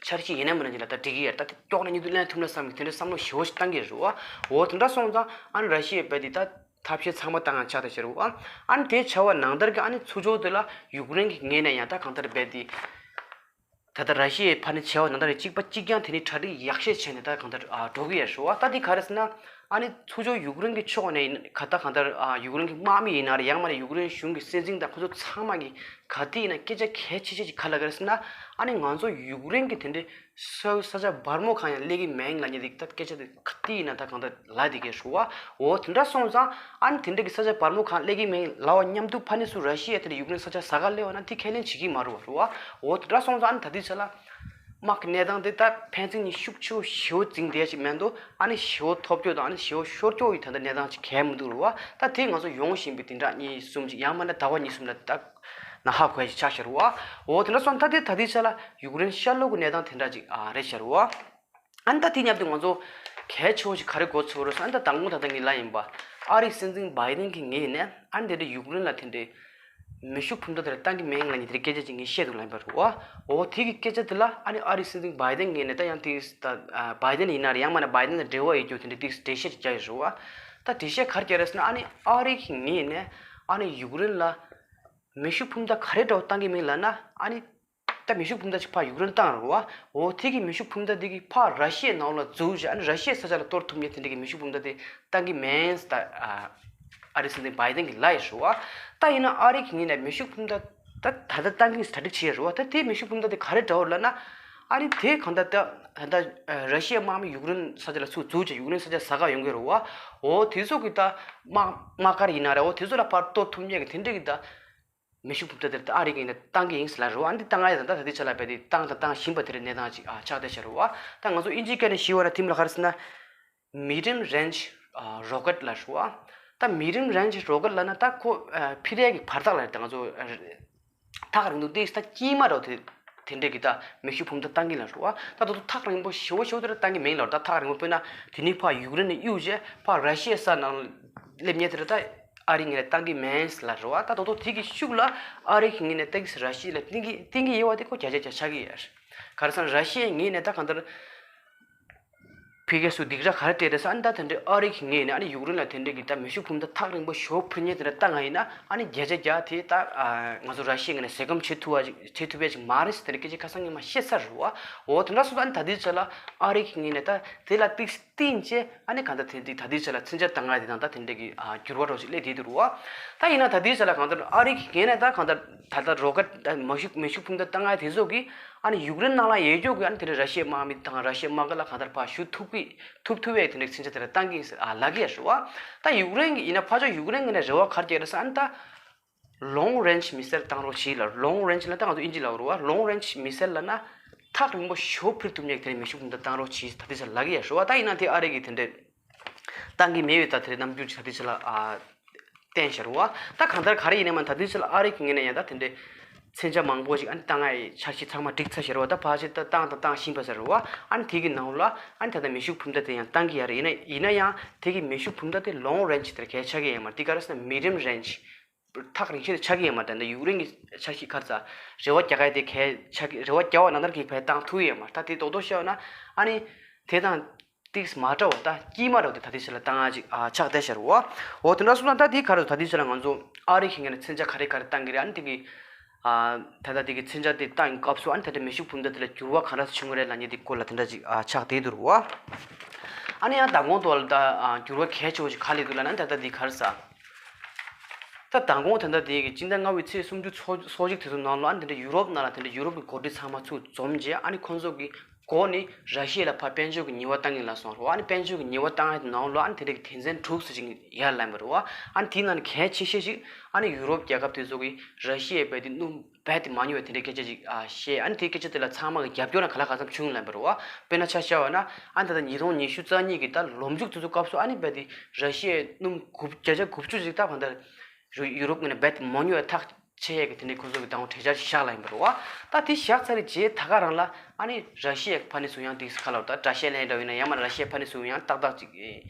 འཆར་གཞི་ཡིན་ན་མིན་ན་ཅིག་ལ་ད་འགྲིག་གི་ཡོད་རེད། ད་དེ་ཀྱོག་ན་མྱུར་དུ་ལེན་ཐུབ་ན་བསམ་གི་དེ་འདྲ་བསམ་བློ་ཞེ་པོ་ཞིག་བཏང་གི་རེད་བ། འོ་དེ་འདྲ་སོང་ཙང་ཨ་ནི་ར་ཤི་ཡས་རྦད་དེ་ད། ཐབས་ཤེས་ཚང་མ་བཏང་ཡང་ཆགས་བསྡད་ཤག་རེད་བ། ཨ་ནི་དེ་བྱ་བ་ནང་ལྟར་གྱི་ཨ་ནི་ཚུར་ཕྱོགས་དེ་ལ་ཡུཀ་རེན་གྱི་ངོས་ནས་ཡང་ད་གང་ལྟར་རྦད་དེ། ད་ལྟ་ར་ཤི་ཡའི་ཕ་ནི་བྱ་བ་ནང་ལྟར་གཅིག་པ་གཅིག་རྐྱང་དེ་ནི་གྲ་སྒྲིག་ཡག་ཤོས་བྱས་ནས་ད་གང་ལྟར་ཨ་འགྲོ་གི་ཡོད་རེད་བ། ད་དེ་ག་རེ་ཟེར་ན། ཨ་ནི་ཚུར་ཕྱོགས་ཡུཀ་རེན་གྱི་ཕྱོགས་ནས་ཡིན་ག་ད་གང་ལྟར་ཨ་ཡུཀ་རེན་གྱི་དམག་མི་ཡིན་ན་རེད། ཡང་མ་ནས་ཡུཀ་རེན་གཞུང་གི་སྲིད་འཛིན་དང་ཁོ་ཚོ་ཚང་མ་གི་ག་དེ་ཡིན་ན་སྐད་ཆ་གལ་ཆེ་ཤོས་ཅིག་ག་ལ་ག་རེ་ཟེར་ན། ཨ་ནི་ང་ཚོ་ཡུཀ་རེན་གྱི་དེ་འདྲའི་ས་ས་ཆ་བར་མོ་གང་ཡང་སླེབས་ཀྱི་མེད་ལབ་མཁན་དེ་ད་སྐད་ཆ་དེ་ག་དེ་ཡིན་ན་ད་གང་ལྟར་ལབ་བསྡད་ཀྱི་རེད་བ། འོ་དེ་འདྲ་སོང་ཙང་ཨ་ནི་དེ་འདྲ་གི་ས་ཆ་བར་མོ་གང་སླེབས་ཀྱི་མེད་ལབ་པ་མཉམ་དུ་ཕ་ནས་ཚུར་ར་ཤི་ཡ་དེ་འདྲ་ཡུཀ་རེན་ས་ཆ་ཟ་ག་སླེབས་པ་ན་དེ་ཁས་ལེན་བྱེད་ཀྱི་མ་རེད་བ། རེད་བ། འོ་དེ་འདྲ་སོང་ཙང་ཨ་ནི་ད་ལྟའི་ཆ་ལ། དམག་གི་གནས་སྟངས་དེ་ད་ཕན་ཚུན་གཉིས་ཤུགས་ཆེ་བོ་ཞེ་པོ་འཛིང་བསྡད་ཡ་ཞིག་མེད་འདུག་ཨ་ནི་ཞེ་པོ་ཐོབ་སྐྱོ་དང་ཨ་ནི་ཞེ་པོ་ཤོར་སྐྱོ་ཡི་ད་ལྟ་གནས་སྟངས་ཅིག་གང་ཡང་མི་འདུག་རེད་བ། ད་དེ་ང་ཚོ་ཡོང་བཞིན་པའི་བདུན་ཕྲག་གཉིས་གསུམ་ཅིག་ཡང་མིན་ན་ཟླ་བ་གཉིས་གསུམ་ལ་ད་ན་ཧ་གོ་ཡ་ཞིག་ཆགས་ཤག་རེད་བ། འོ་དེ་འདྲ་སོང་ད་དེ་ད་ལྟའི་ཆ་ལ་ཡུཀ་རེན་ཤར་ལྷོ་གི་གནས་སྟངས་དེ་འདྲ་ཅིག་ཨ་རེད་ཤག་རེད་བ། ཨ་ནི་ད་དེ་མཉམ་དུ་ང་ཚོ་གལ་ཆེ་བོ་ཞིག་ག་རེ་གོ་ཚོར་རེད་ཟེར་ན། ད་དང་པོ་ད་ལྟ་ངས་ལབ་ཡིན་པ། ཨ་རིའི་སྲིད་འཛིན་བྷའི་ཌེན་གྱི་ངོས་ནས་ཨ་ནི་དེ་འདྲ་ཡུཀ་རེན་ལ་དེ་འདྲའི་མེ་ཤུགས་འཕུར་མདའ་དེ་འདྲ་བཏང་གི་མེད་ལབ་མཁན་དེ་འདྲའི་སྐད་ཆ་ཅིག་ངས་བཤད་འདུག་ལབ་ཡིན་པ་རེད་བ། འོ་དེ་གི་སྐད་ཆ་དེ་ལ་ཨ་ནི་ཨ་རིའི་སྲིད་འཛིན་བྷའི་ཌེན་ངོས་ནས་ད་ཡང་དེ་ད་ཨ་བྷའི་ཌེན་ཡིན་ན་རེད། ཡང་མིན་ན་བྷའི་ཌེན་དང་འབྲེལ་བ་ཡོད་རྒྱུ་དེ་འདྲའི་དེ་འགྲེལ་བཤད་ཅིག་བརྒྱབ་ཡོད་རེད་བ། ད་འགྲེལ་བཤད་ག་རེ་བརྒྱབ་རེད་ཟེར་ན། ཨ་ནི་ཨ་རི་གི་ངོས་ནས་ཨ་ནི་ཡུཀ་རེན་ལ་མེ་ཤུགས་འཕུར་མདའ་ག་རེ་འདྲ་བོ་བཏང་གི་མིན་ལབ་ན། ཨ་ནི་ད་མེ་ཤུགས་འཕུར་མདའ་ཅིག་ཕར་ཡུཀ་རེན་བཏང་རེད་བ། འོ་དེ་གི་མེ་ཤུགས་འཕུར་མདའ་དེ་གིས་ཕར་ར་ཤི་ཡའི་ནང་ལ་འཛུལ་བྱས་ཨ་ནི་ར་ཤི་ཡའི་ས་ཆ་ལ་གཏོར་ཐུབ་མཁན་དེ་འདྲ་གི་མེ་ཤུགས་འཕུར་མདའ་དེ་བཏང་གི་མིན་ཟེར་ད་ཨ་ཨ་རིའི་སྲིད་འཛིན་བྷའི་ཌེན་གྱིས་ལབ་ཡོད་རེད་བ། ད་ཡིན་ན་ཨ་རི་གི་ངོས་ནས་མེ་ཤུགས་འཕུར་མདའ་ད་ད་ལྟ་བཏང་གི་གྲ་སྒྲིག་བྱས་ཡོད་རེད་བ། ད་དེ་མེ་ཤུགས་འཕུར་མདའ་དེ་ག་རེ་འདྲ་བོ་ལབ་ན། ཨ་ནི་དེ་གང་ལྟར་ད་ད་ལྟ་ར་ཤི་ཡའི་དམག་མི་ཡུཀ་རེན་ས་ཆ་ལ་ཚུར་འཛུལ་བྱས་ཡུཀ་རེན་ས་ཆ་ཟ་ག་ཡོང་གི་རེད་བ། འོ་དེ་ཚོ་གི་ད་དམག་དམག་སྒར་ཡིན་ན་རེད། འོ་དེ་ཚོ་ལ་ཕར་གཏོར་ཐུབ་མཁན་གི་དེ་འདྲ་གི་ད་མེ་ཤུགས་འཕུར་མདའ་དེ་ད་ཨ་རི་གིས་ནས་བཏང་གི་ཡིན་ཟེར་ལབ་རེད་བ། ཨ་ནི་བཏང་ཡ་ད་ད་ད་ལྟའི་ཆ་ལ་བས་དེ་བཏང་དང་བཏང་བཞིན་པ་དེ་འདྲའི་གནས་སྟངས་ཅིག་ཨ་ཆགས་བསྡད་ཤག་རེད་བ། ད་ང་ཚོ་དབྱིན་ཇིའི་སྐད་ནས་ཞུས་པ་ན་དེ་མིང་ལ་ག་རེ་ཟེར་ན། མི་ཌིམ་རེན་ཇི་རོ་ཀེཊ་ལབ་རེད་བ། ད་མི་ཌིམ་རེན་ཇི་རོ་ཀེཊ་ལབ་ན་ད་ཁོ་ཨ་འཕུར་ཡས་ཀྱི་བར་ཐག་ལ་རེད། ད་ང་ཚོ་ཨ་ཐག་རིང་དུ་ཏོག་ཙམ་ད་དཀྱིལ་མ་འདྲ་བོ་དེ་དེ་འདྲས་ཀྱི་ད་མེ་ཤུགས་འཕུར་མདའ་བཏང་གི་ལབ་རེད་བ། ད་ད་དུང་ཐག་རིང་པོ་ཞེ་པོ་ཞེ་པོ་དེ་འདྲ་བཏང་གི་མིན་ལབ་རེད། ད་ཐག་རིང་པོ་དཔེར་ན་དེ་ནས་ཕར་ཡུཀ་རེན་ནས་གཡུག་བྱས་ཕར་ར་ཤི་ཡའི་ས་ནང་སླེབས་མཁན་དེ་འདྲ་ད་ཨ་རི་ངོས་ནས་བཏང་གི་མིན་ལབ་རེད་བ། ད་ད་དུང་དེ་གི་ཤུགས་ལ་ཨ་རི་གི་ངོས་ནས་ཏོག་ཙམ་ར་ཤི་ཡ་ལ་བསྟུན་གི་བསྟུན་གི་ཡོད་པ་དེ་ཁོ་བརྒྱ་ཆ་བརྒྱ་ཆགས་ཀྱི་ཡོད་རེད། ག་རེ་ཟེར་ན་ར་ཤི་ཡའི་ངོས་ནས་ད་གང་ལྟར། ཕ་གི་སུ་སྡིགས་ར་ག་རེ་སྤྲད་རེད་ཟེར། ཨ་ནི་ད་དེ་འདྲའི་ཨ་རི་གི་ངོས་ནས་ཨ་ནི་ཡུཀ་རེན་ལ་དེ་འདྲའི་གི་ད་མེ་ཤུགས་འཕུར་མདའ་ཐག་རིང་པོ་ཞེ་པོ་འཕུར་མཁན་དེ་འདྲ་བཏང་བ་ཡིན་ན། ཨ་ནི་བརྒྱ་ཆ་བརྒྱ་དེ་ད་ཨ་ང་ཚོ་ར་ཤི་ཡའི་ངོས་ནས་ཟས་སྐོམ་བྱེད་ཐུབ་པ་ཅིག་བྱེད་ཐུབ་པ་ཅིག་མ་རེད་ཟེར་དེ་འདྲའི་སྐད་ཆ་ཁ་སང་ཉི་མ་བཤད་ཚར་རེད་བ། འོ་དེ་འདྲ་སོང་ཙང་ཨ་ནི་ད་ལྟའི་ཆ་ལ་ཨ་རི་གི་ངོས་ནས་ད་དེ་ལ་ཏོག་ཙམ་བསྟུན་བྱས་ཨ་ནི་གང་ལྟར་དེ་འདྲའི་ད་ལྟའི་ཆ་ལ་མཚོན་ཆ་བཏང་ཡ་དེ་དང་ད་དེ་འདྲའི་གི་ཨ་འགྱུར་བ་འདྲ་བོ་ཞིག་སླེབས་བསྡད་འདུག་རེད་བ། ད་ཡིན་ན་ད་ལྟའི་ཆ་ལ་གང་ལྟར་ཨ་རི་གི་ངོས་ནས་ད་གང་ལྟར་ད་ལྟ་རོ་ཀེཊ་ད་མེ་ཤུགས་མེ་ཤུགས་འཕུར་མདའ་བཏང་ཡ་དེ་ཚོ་གིས་ཨ་ནི་ཡུཀ་རེན་ནང་ལ་ཡོད་རྒྱུ་གི་ཨ་ནི་དེ་འདྲའི་ར་ཤི་ཡའི་དམག་མི་དང་ར་ཤི་ཡའི་དམག་སྒར་ལ་གང་ལྟར་ཕར་ཞུ་ཐུབ་ཀྱི་ཐུབ་ཐུབ་པའི་དེ་འདྲའི་མཚོན་ཆ་དེ་འདྲ་བཏང་གི་ཡིན་ཟེར་ཨ་ལབ་ཀྱི་ཡོད་རེད་བ། ད་ཡུཀ་རེན་གྱི་ཡིན་ན་ཕར་ཕྱོགས་ཡུཀ་རེན་གྱི་ནས་རེ་བ་ག་རེ་བརྒྱབ་རེད་ཟེར་ན། ཨ་ནི་ད་ལོང་རེན་ཇི་མི་སེལ་བཏང་རོགས་གྱིས་ལབ། ལོང་རེན་ཇི་ལབ་ད་ང་ཚོ་དབྱིན་ཇི་ལབ་རེད་བ། ལོང་རེན་ཇི་མི་སེལ་ལབ་ན་ཐག་རིང་པོ་ཞེ་པོ་འཕུར་ཐུབ་མཁན་གྱི་དེ་འདྲའི་མེ་ཤུགས་འཕུར་མདའ་བཏང་རོགས་གྱིས་ད་ལྟའི་ཆར་ལབ་ཀྱི་ཡོད་རེད་བ། ད་ཡིན་ན་དེ་ཨ་རི་གིས་དེ་འདྲའི་བཏང་གི་མེད་པའི་ད་དེ་རྣམ་འགྱུར་ཅིག་ད་ལྟའི་ཆ་ལ་ཨ་བསྟན་བཞག་རེད་བ། ད་གང་ལྟར་ག་རེ་ཡིན་ནའི་མ་ད་ལྟའི་ཆ་ལ་ཨ་རི་གི་ངོས་ནས་ཡང་ད་དེ་འདྲའི་མཚོན་ཆ་མང་པོ་ཞིག་ཨ་ནི་བཏང་ཡའི་འཆར་གཞི་ཚང་མ་འགྲིག་ཚར་བཞག་རེད་བ། ད་ཕལ་ཆེར་ད་བཏང་དང་བཏང་བཞིན་པ་ཟེར་རེད་བ། ཨ་ནི་དེ་གི་ནང་ལ་ཨ་ནི་ད་ལྟ་མེ་ཤུགས་འཕུར་མདའ་དེ་ཡང་བཏང་གི་ཡོད་རེད། ཡིན་ན་ཡིན་ན་ཡང་དེ་གི་མེ་ཤུགས་འཕུར་མདའ་དེ་ལོང་རེན་ཇི་དེར་གལ་ཆགས་ཀྱི་ཡོད་མ་རེད། དེ་ག་རེ་ཟེར་ན་མི་ཌིམ་རེན་ཇི་ཐག་རིང་ཤོས་དེ་ཆགས་ཀྱི་ཡོད་མ་རེད། ད་ལྟ་ཡུཀ་རེན་གྱི་འཆར་གཞི་ག་རེ་ཟེར་རེ་བ་རྒྱག་ག་དེ་གལ་ཆགས་ཀྱི་རེ་བ་རྒྱག་པ་ནང་ལྟར་གྱི་ཕར་བཏང་ཐུབ་ཀྱི་ཡོད་མ་རེད། ད་དེ་རྡོག་རྡོག་བཤད་ན་ཨ་ནི་དེ་དང་ཏིག་མ་འདྲ་བ་ད་དཀྱིལ་མ་འདྲ་བ་དེ་ད་ལྟའི་ཆ་ལ་བཏང་ཡ་ཅིག་ཨ་ཆགས་བསྡད་ཤག་རེད་བ། འོ་དེ་འདྲ་སོང་ཙང་ད་དེ་ག་རེ་ད་ལྟའི་ཆ་ལ་ང་ཚོ་ཨ་རི་གི་ངོས་ནས་མཚོན་ཆ་ག་རེ་ག་རེ་བཏང་གི་རེད། ཨ་ནི་དེ་གི་ཨ་ད་ལྟ་དེ་གི་མཚོན་ཆ་དེ་བཏང་གི་སྐབས་སུ་ཨ་ནི་ད་ལྟ་མེ་ཤུགས་འཕུར་མདའ་དེ་ལ་འགྱུར་བ་ག་འདྲ་བྱུང་གི་རེད་ལབ་མཁན་དེ་སྐོར་ལ་དེ་འདྲ་ཅིག་ཨ་ཆགས་བསྡད་འདུག་རེད་བ། ཨ་ནི་ཡང་མདང་དགོང་ཐོག་ལ་ད་ཨ་འགྱུར་བ་གལ་ཆེ་བོ་ཅིག་ག་རེ་སླེབས་འདུག་ལབ་ན་ད་ལྟ་དེ་ག་རེ་ཟེར། ད་མདང་དགོང་ད་ལྟ་དེ་གི་སྤྱི་ཟླ་ལྔ་པའི་ཚེས་སུམ་ཅུ་ཚོ་ཚོ་གཅིག་དེ་ཚོ་ནང་ལ་ཨ་ནི་དེ་འདྲ་ཡུ་རོབ་ནང་ལ་དེ་འདྲ་ཡུ་རོབ་ཀྱི་འགོ་ཁྲིད་ཚང་མ་ཚུར་འཛོམས་རྗེས་ཨ་ནི་ཁོང་ཚོ་གི་འགོ་ནས་ར་ཤི་ཡ་ལ་ཕར་དཔལ་འབྱོར་གྱི་ཉེས་པ་བཏང་གི་ལབ་སོང་རེད་བ། ཨ་ནི་དཔལ་འབྱོར་གྱི་ཉེས་པ་བཏང་ཡ་དེ་ནང་ལ་ཨ་ནི་དེ་འདྲ་གི་དོན་ཚན་དྲུག་ཙམ་ཅིག་ཡར་ལབ་པ་རེད་བ། ཨ་ནི་དེའི་ནང་ནས་གལ་ཆེ་ཤོས་ཤིག་ཨ་ནི་ཡུ་རོབ་རྒྱལ་ཁབ་དེ་ཚོ་གིས་ར་ཤི་ཡའི་རྦད་དེ་སྣུམ་རྦད་དེ་མ་ཉོ་བའི་དེ་འདྲའི་སྐད་ཆ་ཅིག་ཨ་བཤད། ཨ་ནི་དེའི་སྐད་ཆ་དེ་ལ་ཚང་མ་གི་རྒྱབ་སྐྱོར་ན་ག་ལ་གང་འཚམ་བྱུང་ལབ་པ་རེད་བ། དཔེར་ན་ཆ་བཞག་པ་ན་ཨ་ནི་ད་ལྟ་ཉིས་སྟོང་ཉི་ཤུ་རྩ་གཉིས་ཀྱི་ད་ལོ་མཇུག་དེ་ཚོ་སྐབས་སུ་ཨ་ནི་རྦད་དེ་ར་ཤི་ཡའི་སྣུམ་དགུ་བརྒྱ་ཆ་དགུ་བཅུ་ཅིག་ད་གང་ལྟར་ཡུ་ཡུ་རོབ་ངོས་ནས་རྦད་དེ་མ་ཉོ་བའི་ཐག་ཆོད་ཡས་ཀྱི་དེ་འདྲའི་ཁོང་ཚོ་གི་ད་དུང་གྲོས་འཆར་ཞིག་བཞག་ལབ་ཡིན་པ་རེད་བ། ད་དེ་བཞག་ཚར་བའི་རྗེས་ད་ག་རང་ལ་ཨ་ནི་ར་ཤི་ཡའི་ཕ་ནས་ཚུར་ཡང་དེ་ག་ལ་ད་འགྲེལ་བཤད་ལེན་འདྲ་བོ་ཡིན་ན་ཡང་མ་ར་ཤི་ཡའི་ཕ་ནས་ཚུར་ཡང་ཏག་ཏག་ཅིག་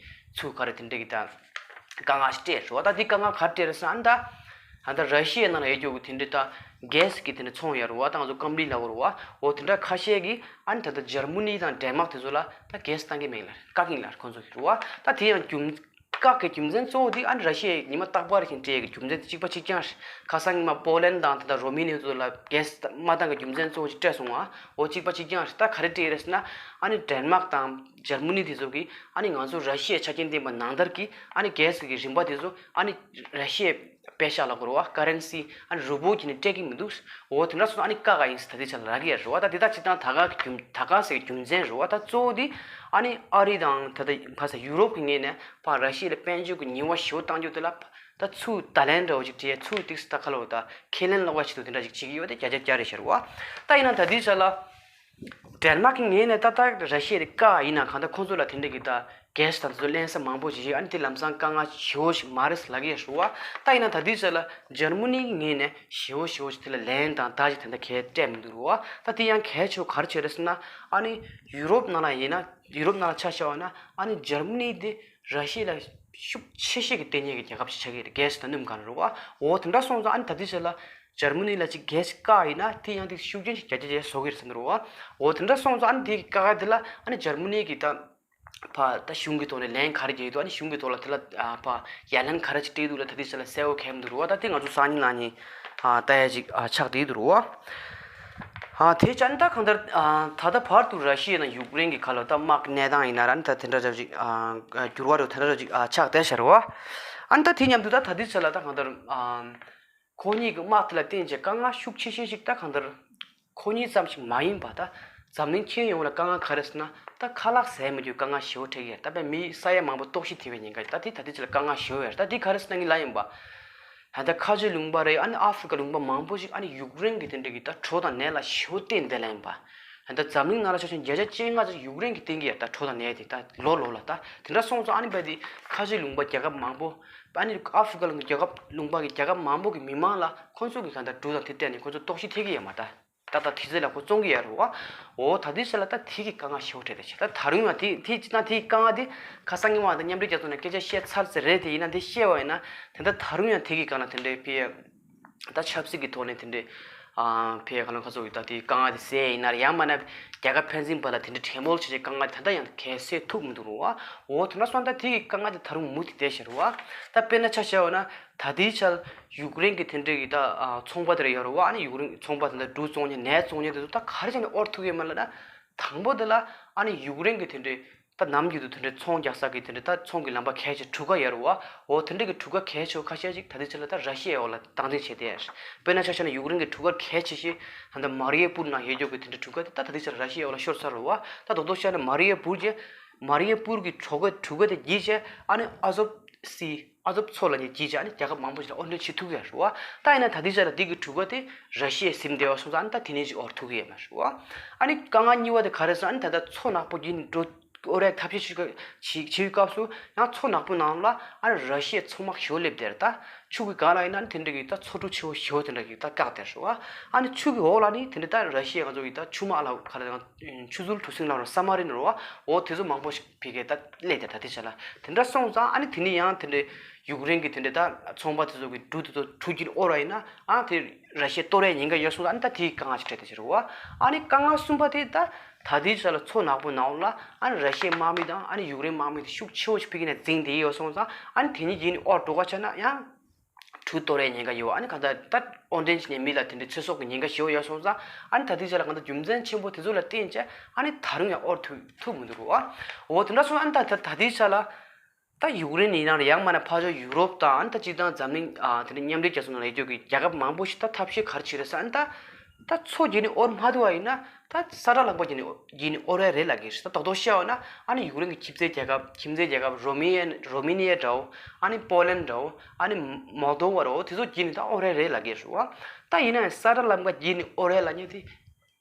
ཚུར་ག་རེ་དེ་འདྲའི་གི་ད་དཀའ་ངལ་ཞིག་སྤྲད་རེད་བ། ད་དེ་དཀའ་ངལ་ག་རེ་སྤྲད་རེད་ཟེར་ན་ཨ་ནི་ད་ད་ལྟ་ར་ཤི་ཡའི་ནང་ལ་ཡོད་རྒྱུ་གི་དེ་འདྲའི་ད་གྷེ་སི་གི་དེ་འདྲའི་ཚོང་ཡོད་རེད་བ། ད་ང་ཚོ་ཀམ་པ་ནི་ལབ་དགོས་རེད་བ། འོ་དེ་འདྲ་ཁ་ཤས་ཀྱིས་ཨ་ནི་ད་ལྟ་འཇར་མ་ནི་དང་ཌེན་མཱག་དེ་ཚོ་ལ་ད་གྷེ་སི་བཏང་གི་མེད་ལབ་བཀག་གི་ཡིན་ལབ་ཁོང་ཚོ་གིས་རེད་བ། ད་དེ་ཡང་རྒྱུ་མཚན་ བཀག་གི་རྒྱུ་མཚན་གཙོ་བོ་དེ་ཨ་ནི་ར་ཤི་ཡས་ཉི་མ་རྟག་པར་བཞིན་སྤྲད་ཀྱི་རྒྱུ་མཚན་དེ་གཅིག་པ་གཅིག་རྐྱང་རེད། ཁ་སང་ཉི་མ་པོ་ལན་དང་དེ་དང་རོ་མེ་ནི་ཡ་ཚོ་ལ་གྷེ་སི་མ་བཏང་གི་རྒྱུ་མཚན་གཙོ་བོ་གཅིག་སྤྲད་སོང་ང་། འོ་གཅིག་པ་གཅིག་རྐྱང་རེད། ད་ག་རེ་སྤྲད་རེད་ཟེར་ན། ཨ་ནི་ཌེན་མཱག་དང་འཇར་མ་ནི་དེ་ཚོ་གིས་ཨ་ནི་ང་ཚོ་ར་ཤི་ཡའི་ཆ་རྐྱེན་ལྡན་པ་ནང་ལྟར་གྱི་ཨ་ནི་གྷེ་སི་གི་རིན་པ་དེ་ཚོ་ཨ་ནི་ར་ཤི་ཡའི་པེ་ཤ་ལབ་དགོས་རེད་བ། ཀ་རན་སི་ཨ་ནི་རུ་བོ་གྱིས་ནི་སྤྲད་ཀྱི་མི་འདུག་འོ་དེ་འདྲ་སོང་ཙང་ཨ་ནི་བཀག་ག་ཡིན་ཟེར་ད་ལྟའི་ཆ་ལ་ལབ་ཀྱི་ཡོད་རེད་བ། ད་དེ་དག་སྤྱིར་བཏང་ད་ག་གི་རྒྱུ་ད་ག་ཟེར་རྒྱུ་མཚན་རེད་བ། ད་གཙོ་བོ་དེ་ཨ་ནི་ཨ་རི་དང་ད་ལྟ་ཕ་ས་ཡུ་རོབ་ཀྱི་ངོས་ནས་ཕར་ར་ཤི་ཡ་ལ་དཔལ་འབྱོར་གྱི་ཉེས་པ་ཞེ་པོ་བཏང་རྒྱུ་དེ་ལ་ད་ཚུར་བརྡ་ལན་འདྲ་བོ་ཅིག་སྤྲད། ཚུར་ཏིག་སི་ད་ཁ་ལོ་ད་ཁས་ལེན་སློག་པ་ཆེད་དུ་དེ་འདྲ་ཅིག་བྱེད་ཀྱི་ཡོད་དེ་བརྒྱ་ཆ་བརྒྱ་རེད་ཤག་རེད་བ། ད་ཡིན་ན་ད་ལྟའི་ཆ་ལ། ཌེན་མཱག་གི་ངོས་ནས་ད་ལྟ་ར་ཤི་ཡ་དེ་བཀག་ཡིན་ན་གང་ལྟར་ཁོང་ཚོ་ལ་དེ་འདྲ་གི་ད་གྷེ་སི་དང་དེ་ཚོ་ལེན་ས་མང་པོ་ཞིག་ཡོད། ཨ་ནི་དེ་ལམ་སང་དཀའ་ངལ་ཞེ་པོ་ཞིག་མ་རེད་ལབ་ཀྱི་ཡོད་རེད་བ། ད་ཡིན་ན་ད་ལྟའི་ཆ་ལ་འཇར་མ་ནི་གི་ངོས་ནས་ཞེ་པོ་ཞེ་པོ་ཞིག་དེ་ལ་ལན་དང་ད་ཅིག་དེ་འདྲ་གས་སྤྲད་མི་འདུག་རེད་བ། ད་དེ་ཡང་གལ་ཆེ་བ་ག་རེ་བྱས་རེད་ཟེར་ན། ཨ་ནི་ཡུ་རོབ་ནང་ལ་ཡིན་ན་ཡུ་རོབ་ནང་ལ་ཆ་བཞག་པ་ན་ཨ་ནི་འཇར་མ་ནི་དེ་ར་ཤི་ཡ་ལ་ཤུགས་ཆེ་ཤོས་ཀྱི་བརྟེན་མཁན་གྱི་རྒྱལ་ཁབ་ཅིག་ཆགས་ཀྱི་རེད། གྷེ་སི་དང་སྣུམ་གང་རེད་བ། འོ་དེ་འདྲ་སོང་ཙང་ཨ་ནི་ད་ལྟའི་ཆ་ལ་འཇར་མ་ནི་ལ་ཅིག་གྷེ་སི་བཀག་ཡིན་ན་དེ་ཡང་དེ་ཤུགས་རྐྱེན་ཞིག་རྒྱ་ཆེ་ཆེ་བཟོ་གི་རེད་བསམ་གྱི་རེད་བ། འོ་དེ་འདྲ་སོང་ཙང་ཨ་ནི་དེ་གི་བཀག་ཡ་དེ་ལ་ཨ་ནི་འཇར་མ་ནི་གི་ད་ཕ་ད་གཞུང་གི་ཐོག་ནས་ལན་ག་རེ་རྒྱག་གི་འདུག་ཨ་ནི་གཞུང་གི་ཐོག་ལ་དེ་ལ་ཨ་ཕ་ཡ་ལན་ག་རེ་ཅིག་སྤྲད་འདུག་ལ་ད་ལྟའི་ཆ་ལ་གསལ་པོ་གང་ཡང་མི་འདུག་རེད་བ། ད་དེ་ང་ཚོ་སང་ཉིན་གནངས་ཉིན་ཨ་ལྟ་ཡ་ཅིག་ཨ་ཆགས་བསྡད་འདུག་རེད་བ། ཨ་དེ་ཅན་ད་གང་ལྟར་ཨ་ད་ལྟ་བར་དུ་ར་ཤི་ཡ་དང་ཡུཀ་རེན་གྱི་ཁ་ལོ་ད་དམག་གནས་སྟངས་ཡིན་ན་ར་ནི་ད་དེ་འདྲ་འདྲ་ཅིག་ཨ་འགྱུར་བ་རེ་དེ་འདྲ་འདྲ་ཅིག་ཨ་ཆགས་བསྡད་ཤག་རེད་བ། ཨ་ནི་ད་དེ་མཉམ་དུ་ད་ད་ལྟའི་ཆ་ལ་ད་གང་ལྟར་ཨ་ཁོ་གཉིས་ཀྱི་དམག་དེ་ལ་བརྟེན་བྱས་དཀའ་ངལ་ཤུགས་ཆེ་ཤོས་ཤིག་ད་གང་ལྟར་ཁོ་གཉིས་ཙམ་ཞིག་མ་ཡིན་པ་ད་འཛམ་གླིང་ཁྱོན་ཡོངས་ལ་དཀའ་ངལ་ག་རེ་ཟེར་ན། ད་ཁ་ལག་ཟ་མི་རྒྱུ་དཀའ་ངལ་ཞེ་པོ་འཕྲད་ཀྱི་ཡོད། ད་དཔེ་མི་ས་ཡ་མང་པོ་ལྟོགས་ཤི་ཐེབས་པའི་ཉེན་ཁ་ད་དེ་ད་ལྟའི་ཆ་ལ་དཀའ་ངལ་ཞེ་པོ་ཡོད་རེད། ད་དེ་ག་རེ་ཟེར་ན་ངས་ལབ་ཡིན་པ། ད་ལྟ་ཁ་ཆེ་ལུང་པ་རེད། ཨ་ནི་ཨ་ཧྥི་རི་ཀ་ལུང་པ་མང་པོ་ཞིག་ཨ་ནི་ཡུཀ་རེན་གྱི་དེ་འདྲ་གི་ད་གྲོད་དང་ནད་ལ་ཞེ་པོ་བརྟེན་བསྡད་ལ་ཡིན་པ། ད་ལྟ་འཛམ་གླིང་ནང་ལ་ཆ་བཞག་ན་བརྒྱ་ཆ་བཅོ་ལྔ་ཙམ་ཡུཀ་རེན་གྱིས་བརྟེན་གྱི་ཡོད། ད་གྲོད་དང་ནད་དེ་ད་ལོ་ལོ་ལ་ད་དེ་འདྲ་སོང་ཙང་ཨ་ནི་རྦད་དེ་ཁ་ཆེ་ལུང་པ་རྒྱལ་ཁབ་མང་པོ། ཨ་ནི་ཨ་ཧྥི་རི་ཀ་ལུང་རྒྱལ་ཁབ་ལུང་པ་གི་རྒྱལ་ཁབ་མང་པོ་གི་མི་མང་ལ་ཁོང་ཚོ་གི་གང་ལྟར་འབྲུ་དང་དེ་སྤྲད་ནས་ཁོང་ཚོ་ལྟོགས་ཤི་ཐེབས་ཀྱི་ཡོད་མ་ད། ད་ལྟ་དེ་ཚོ་ལ་ཁོ་བཙོང་གི་ཡོད་རེད་བ། འོ་ད་དེ་ཚོ་ལ་ད་དེ་གི་དཀའ་ངལ་ཞེ་པོ་འཕྲད་བསྡད་ཤག་ད་ད་རུང་ཡང་དེ་དེ་ཅི་ན་དེ་གི་དཀའ་ངལ་དེ་ཁ་སང་ཉིན་མ་ད་མཉམ་འབྲེལ་རྒྱལ་ཚོགས་ནས་སྐད་ཆ་བཤད་ཚར་ཚར་རེད། དེ་ཡིན་ན་དེ་བཤད་པ་ཡིན་ན་དེ་འདྲ་ད་རུང་ཡང་དེ་གི་སྒང་ལ་དེ་འདྲའི་ཕི་ད་ཆབ་སྲིད་ཀྱི་ཐོག་ནས་དེ་འདྲའི་ཨ་ཕི་ཁ་ལོ་ཁ་ཚོ་གི་ད་དེ་དཀའ་ངལ་དེ་སེལ་ཡིན་ན་རེད། ཡང་མིན་ན་རྒྱལ་ཁབ་ཕན་ཚུན་བར་ལ་དེ་འདྲའི་གྲོས་མོལ་བྱས་བྱས་དཀའ་ངལ་དེ་ད་ལྟ་ཡང་གས་སེལ་ཐུབ་མི་འདུག་རུང་བ། འོ་དེ་འདྲ་སོང་ད་དེ་གི་དཀའ་ངལ་དེ་ད་རུང་མུ་མཐུད་བསྡད་ཤག་རུང་བ། ད་དཔེར་ན་ཆ་བཞག་པ་ན། ད་ལྟའི་ཆར་ཡུཀ་རེན་གྱི་དེ་འདྲའི་གི་ད་ཨ་ཚོང་པ་དེ་འདྲ་ཡོད་རེད་བ། ཨ་ནི་ཡུཀ་རེན་གྱི་ཚོང་པ་དེ་འདྲ་འབྲུ་བཙོང་མཁན་ནས་བཙོང་མཁན་དེ་ཚོ་ད་ག་རེ་བྱས་ནས་དབོར་ཐུབ་ཀྱི་ཡོད་མ་ལབ་ན། དང་པོ་དེ་ལ་ཨ་ནི་ཡུཀ་རེན་གྱི་དེ་འདྲའི་ད་ནམ་རྒྱུན་དུ་དེ་འདྲའི་ཚོང་རྒྱག་ས་གི་དེ་འདྲའི་ད་ཚོང་གི་ལམ་པ་གལ་ཆེ་གྲུ་ཁ་ཡོད་རེད་བ། འོ་དེ་འདྲའི་གི་གྲུ་ཁ་གལ་ཆེ་བ་ཁ་ཤས་ཅིག་ད་ལྟའི་ཆར་ལ་ད་ར་ཤི་ཡའི་འོག་ལ་སྟངས་འཛིན་བྱས་ཏེ། དཔེར་ན་ཆ་བཞག་ན་ཡུཀ་རེན་གྱི་གྲུ་ཁ་གལ་ཆེ་ཤོས་ད་ལྟ་མ་རི་ཡ་པུར་ནང་ཡོད་རྒྱུ་གི་དེ་འདྲའི་གྲུ་ཁ་དེ་ད་ད་ལྟའི་ཆར་ར་ཤི་ཡའི་འོག་ལ་ཤོར་ཚར་རེད་བ། ད་རྡོག་རྡོག་བཤད་ན་མ་རི་ཡ་པུར་གྱི་མ་རི་ཡ་པུར་གྱི་གྲུ་ཁ་གྲུ་ཁ་དེ་བརྒྱུད་བྱས་ཨ་ནི་ཨ་ཟོབ་སི་ཨ་ཟོབ་མཚོ་ལ་ནི་བརྒྱུད་བྱས་ཨ་ནི་རྒྱལ་ཁབ་མང་པོ་ཞིག་ལ་དབོར་འདྲེན་བྱེད་ཐུབ་ཀྱི་ཡོད་རེད་བ། ད་ཡིན་ན་ད་ལྟའི་ཆར་ལ་འདི་གི་གྲུ་ཁ་དེ་ར་ཤི་ཡས་ཟིན་བསྡད་པ་སོང་ཙང་ཨ་ནི་ད་དེ་ནས་ཅིག་དབོར་ཐུབ་ཀྱི་ཡོད་མ་རེད་བ། ཨ་ནི་དཀའ་ངལ་གཉིས་པ་དེ་ག་རེ་ཟེར་ན། ཨ་ནི་ད་ལྟ་མཚོ་ནག་པོ་བརྒྱུད་ནས་འགྲོ་དབོར་ཡའི་ཐབས་ཤེས་བྱེད་བྱེད་བྱེད་པའི་སྐབས་སུ་ཡང་མཚོ་ནག་པོ་ནང་ལ་ཨ་ནི་ར་ཤི་ཡའི་མཚོ་དམག་ཞེ་པོ་སླེབས་བསྡད་རེད། ད་ཆུ་གི་སྒང་ལ་ཡིན་ན་ཨ་ནི་དེ་འདྲ་གི་ད་མཚོ་གྲུ་ཆེ་བོ་ཞེ་པོ་དེ་འདྲ་གི་ད་བཀག་བསྡད་རེད་བ། ཨ་ནི་ཆུ་གི་འོག་ལ་ནི་དེ་འདྲ་ད་ར་ཤི་ཡ་ང་ཚོ་གི་ད་ཆུ་དམག་ལ་ག་རེ་ཆུ་ཟུར་གྲུ་གཟིངས་ལ་རོ་ས་མ་རི་ན་རོ་བ། འོ་དེ་ཚོ་མང་པོ་ཞིག་ཕ་གིར་ད་སླེབས་ཏེ་ད་དེ་ཆ་ལ་དེ་འདྲ་སོང་ཙང་ཨ་ནི་དེ་ནི་ཡང་དེ་འདྲའི་ཡུཀ་རེན་གྱི་དེ་འདྲའི་ད་ཚོང་པ་དེ་ཚོ་གི་འབྲུ་དེ་ཚོ་གྲུ་བརྒྱུད་དབོར་བ་ཡིན་ན་ཨ་དེ་ར་ཤི་ཡ་གཏོར་ཡའི་ཉེན་ཁ་ཡོད་སོང་ཙང་ཨ་ནི་ད་དེའི་དཀའ་ངལ་ཞིག་འཕྲད་དེ་ཆ་རེད་བ། ཨ་ནི་དཀའ་ངལ་གསུམ་པ་དེ་ད་ད་དེའི་ཆ་ལ་མཚོ་ནག་པོ་ནང་ལ་ཨ་ནི་ར་ཤི་ཡའི་དམག་མི་དང་ཨ་ནི་ཡུཀ་རེན་དམག་མི་དེ་ཤུགས་ཆེ་བོ་ཞིག་ཕ་གི་ནས་འཛིང་བསྡད་ཡོད་སོང་ཙང་ཨ་ནི་དེ་གཉིས་ཀྱིས་ནི་དབོར་འགྲོ་ག་ཆ་ན་ཡང་། གྲུ་གཏོར་ཡའི་ཉེན་ཁ་ཡོད། ཨ་ནི་གང་ལྟར་ད་དབོར་འདྲེན་བྱེད་མཁན་མི་ལ་དེ་འདྲའི་ཚེ་སྲོག་གི་ཉེན་ཁ་ཞེ་པོ་ཡོད་སོང་ཙང་ཨ་ནི་ད་ལྟའི་ཆ་ལ་གང་ལྟར་རྒྱུ་མཚན་ཆེན་པོ་དེ་ཚོ་ལ་བརྟེན་བྱས་ཨ་ནི་ད་རུང་ཡང་དབོར་ཐུབ་ཐུབ་མི་འདུག་རུང་བ། འོ་དེ་འདྲ་སོང་ཨ་ནི་ད་ད་ད་ལྟའི་ཆ་ལ་ད་ཡུཀ་རེན་ཡིན་ན་རེད། ཡང་མིན་ན་ཕར་ཕྱོགས་ཡུ་རོབ་དང་ཨ་ནི་ད་སྤྱིར་བཏང་འཛམ་གླིང་ཨ་དེ་འདྲ་མཉམ་འབྲེལ་རྒྱལ་ཚོགས་ནང་ལ་ཡོད་རྒྱུ་གི་རྒྱལ་ཁབ་མང་པོ་ཞིག་ད་ཐབས་ཤེས་ག་རེ་བྱེད་རེད་ཟེར་ཨ་ནི་ད། ད་མཚོ་བརྒྱུད་ནས་དབོར་མ་ཐུབ་པ་ཡིན་ན་ད་ས་ཁྲ་ལམ་ཁ་བརྒྱུད་ནས་བརྒྱུད་ནས་དབོར་ཡ་རེད་ལབ་ཀྱི་རེད། ད་རྡོག་རྡོག་བཤད་པ་ན་ཨ་ནི་ཡུཀ་རེན་གྱི་ཁྱིམ་མཚེས་རྒྱལ་ཁབ་ཁྱིམ་མཚེས་རྒྱལ་ཁབ་རོ་མི་ཡ་རོ་མི་ནི་ཡ་འདྲ་བོ། ཨ་ནི་པོ་ལན་འདྲ་བོ། ཨ་ནི་མོལ་དོ་བ་འདྲ་བོ་དེ་ཚོ་བརྒྱུད་ནས་ད་དབོར་ཡ་རེད་ལབ་ཀྱི་རེད་བ། ད་ཡིན་ན་ཡང་ས་ཁྲ་ལམ་ཁ་བརྒྱུད་ནས་དབོར་ཡ་ལབ་མཁན་དེ་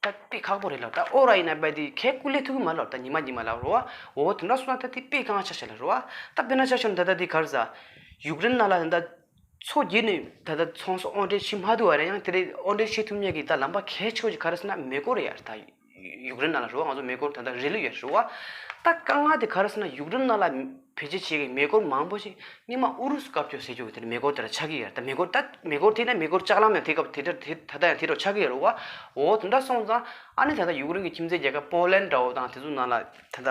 ད་དཔེ་ཁག་པོ་རེད་ལབ། ད་དབོར་བ་ཡིན་ན་རྦད་དེ་གས་སྐུ་ལས་ཐུབ་ཀྱི་མ་རེད་ལབ། ད་ཉི་མ་ཉི་མ་ལབ་རེད་བ། འོ་དེ་འདྲ་སོང་ན་ད་དེ་དཔེ་དཀའ་ངལ་ཆགས་ཤག་ལབ་རེད་བ། ད་དཔེར་ན་ཆ་བཞག་ན་ད་ལྟ་དེ་ག་རེ་ཟ། ཡུཀ་རེན་ནང་ལ་ད་ལྟ་མཚོ་བརྒྱུད་ནས་ད་ལྟ་ཚོང་ས་དབོར་འདྲེན་བྱེད་མ་ཐུབ་པ་རེད། ཡང་དེ་རེད་དབོར་འདྲེན་བྱེད་ཐུབ་མཁན་གྱི་ད་ལམ་པ་གལ་ཆེ་བ་ཞིག་ག་རེ་ཟེར་ན་མེ་འཁོར་རེད་ཡ། ད་ ཡུཀ་རེན་ནང་ལ་རེད་བ། ང་ཚོ་མེ་འཁོར་ད་ལྟ་རེ་ལི་ཡོད་རེད་བ། ད་དཀའ་ངལ་དེ་ག་རེ་ཟེར་ན། ཡུཀ་རེན་ནང་ལ་བེད་སྤྱོད་བྱེད་མཁན་མེ་འཁོར་མང་པོ་ཞིག་སྔོན་མ་ཨུ་རུ་སུ་བཀའ་བཀྱོན་ཟེར་རྒྱུ་གི་དེ་མེ་འཁོར་དེ་ལ་ཆགས་ཀྱི་ཡོད་རེད། ད་མེ་འཁོར་ད་མེ་འཁོར་དེ་ན་མེ་འཁོར་ལྕགས་ལམ་ཡང་དེ་སྐབས་དེ་འདྲ་དེ་ད་ལྟ་ཡང་དེ་འདྲ་ཆགས་ཀྱི་ཡོད་རེད་བ། འོ་དེ་འདྲ་སོང་ཙང་ཨ་ནི་ད་ལྟ་ཡུཀ་རེན་གྱི་ཁྱིམ་མཚེས་རྒྱལ་ཁབ་པོ་ལན་འདྲ་བོ་དང་དེ་ཚོ་ནང་ལ་ད་ལྟ་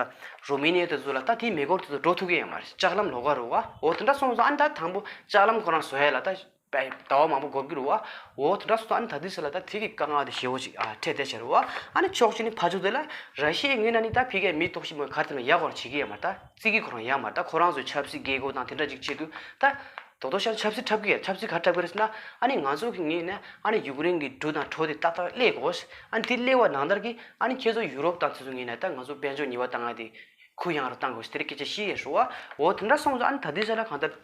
རོ་མེ་ནི་ཡ་དེ་ཚོ་ལ་ད་དེའི་མེ་འཁོར་དེ་ཚོ་འགྲོ་ཐུབ་ཀྱི་ཡོད་མ་རེད། ལྕགས་ལམ་ལོགས་ཀ་རེད་བ། འོ་དེ་འདྲ་སོང་ཙང་ཨ་ནི་ད་དང་པོ་ལྕགས་ལམ་ཁོ་རང་བཟོ་ཡ་ལ་ད་ཟླ་བ་མང་པོ་འགོར་གྱི་རེད་བ། འོ་དེ་འདྲ་སོང་ཙང་ཨ་ནི་ད་ལྟའི་ཆ་ལ་ད་དེ་གི་དཀའ་ངལ་དེ་ཞེ་པོ་ཅིག་ཨ་འཕྲད་བསྡད་བྱས་རེད་བ། ཨ་ནི་ཕྱོགས་གཅིག་ནས་ཕར་ཕྱོགས་དེ་ལ་ར་ཤི་ཡའི་ངོས་ནས་ནི་ད་ཕ་གིའི་མི་ཐོག་ཤི་མོ་ག་རེ་ཟེར་ན་ཡག་པོ་བྱེད་ཀྱི་ཡོད་མ་རེད། ད་བརྩི་གི་ཁོ་རང་ཡོད་མ་རེད། ད་ཁོ་རང་ཚོའི་ཆབ་སྲིད་རྒྱལ་ཁབ་དང་དེ་འདྲ་ཅིག་ཆེད་དུ་ད་རྡོག་རྡོག་ཤར་ཆབ་སྲིད་འཁྲབ་ཀྱི་ཡོད། ཆབ་སྲིད་ག་རེ་འཁྲབ་ཀྱི་རེད་ཟེར་ན། ཨ་ནི་ང་ཚོ་གི་ངོས་ནས་ཨ་ནི་ཡུཀ་རེན་གྱི་འབྲུ་དང་གྲོ་དེ་ཏག་ཏག་སླེབས་དགོས། ཨ་ནི་དེ་སླེབས་པ་ནང་ལྟར་གྱི་ཨ་ནི་ཁྱེད་ཚོ་ཡུ་རོབ་དང་དེ་ཚོ་ངོས་ནས་ད་ང་ཚོ་དཔལ་འབྱོར་ཉེས་པ་བཏང་ཡ་དེ་གུ་ཡངས་རུ་བཏང་དགོས་ཟེར་དེ་སྐད་ཆ་བཤད་ཡོད་རེད་བ། འོ་དེ་འདྲ་སོང་ཙང་ཨ་ནི་ད་ལྟའི་ཆ་ལ་གང་ལྟར་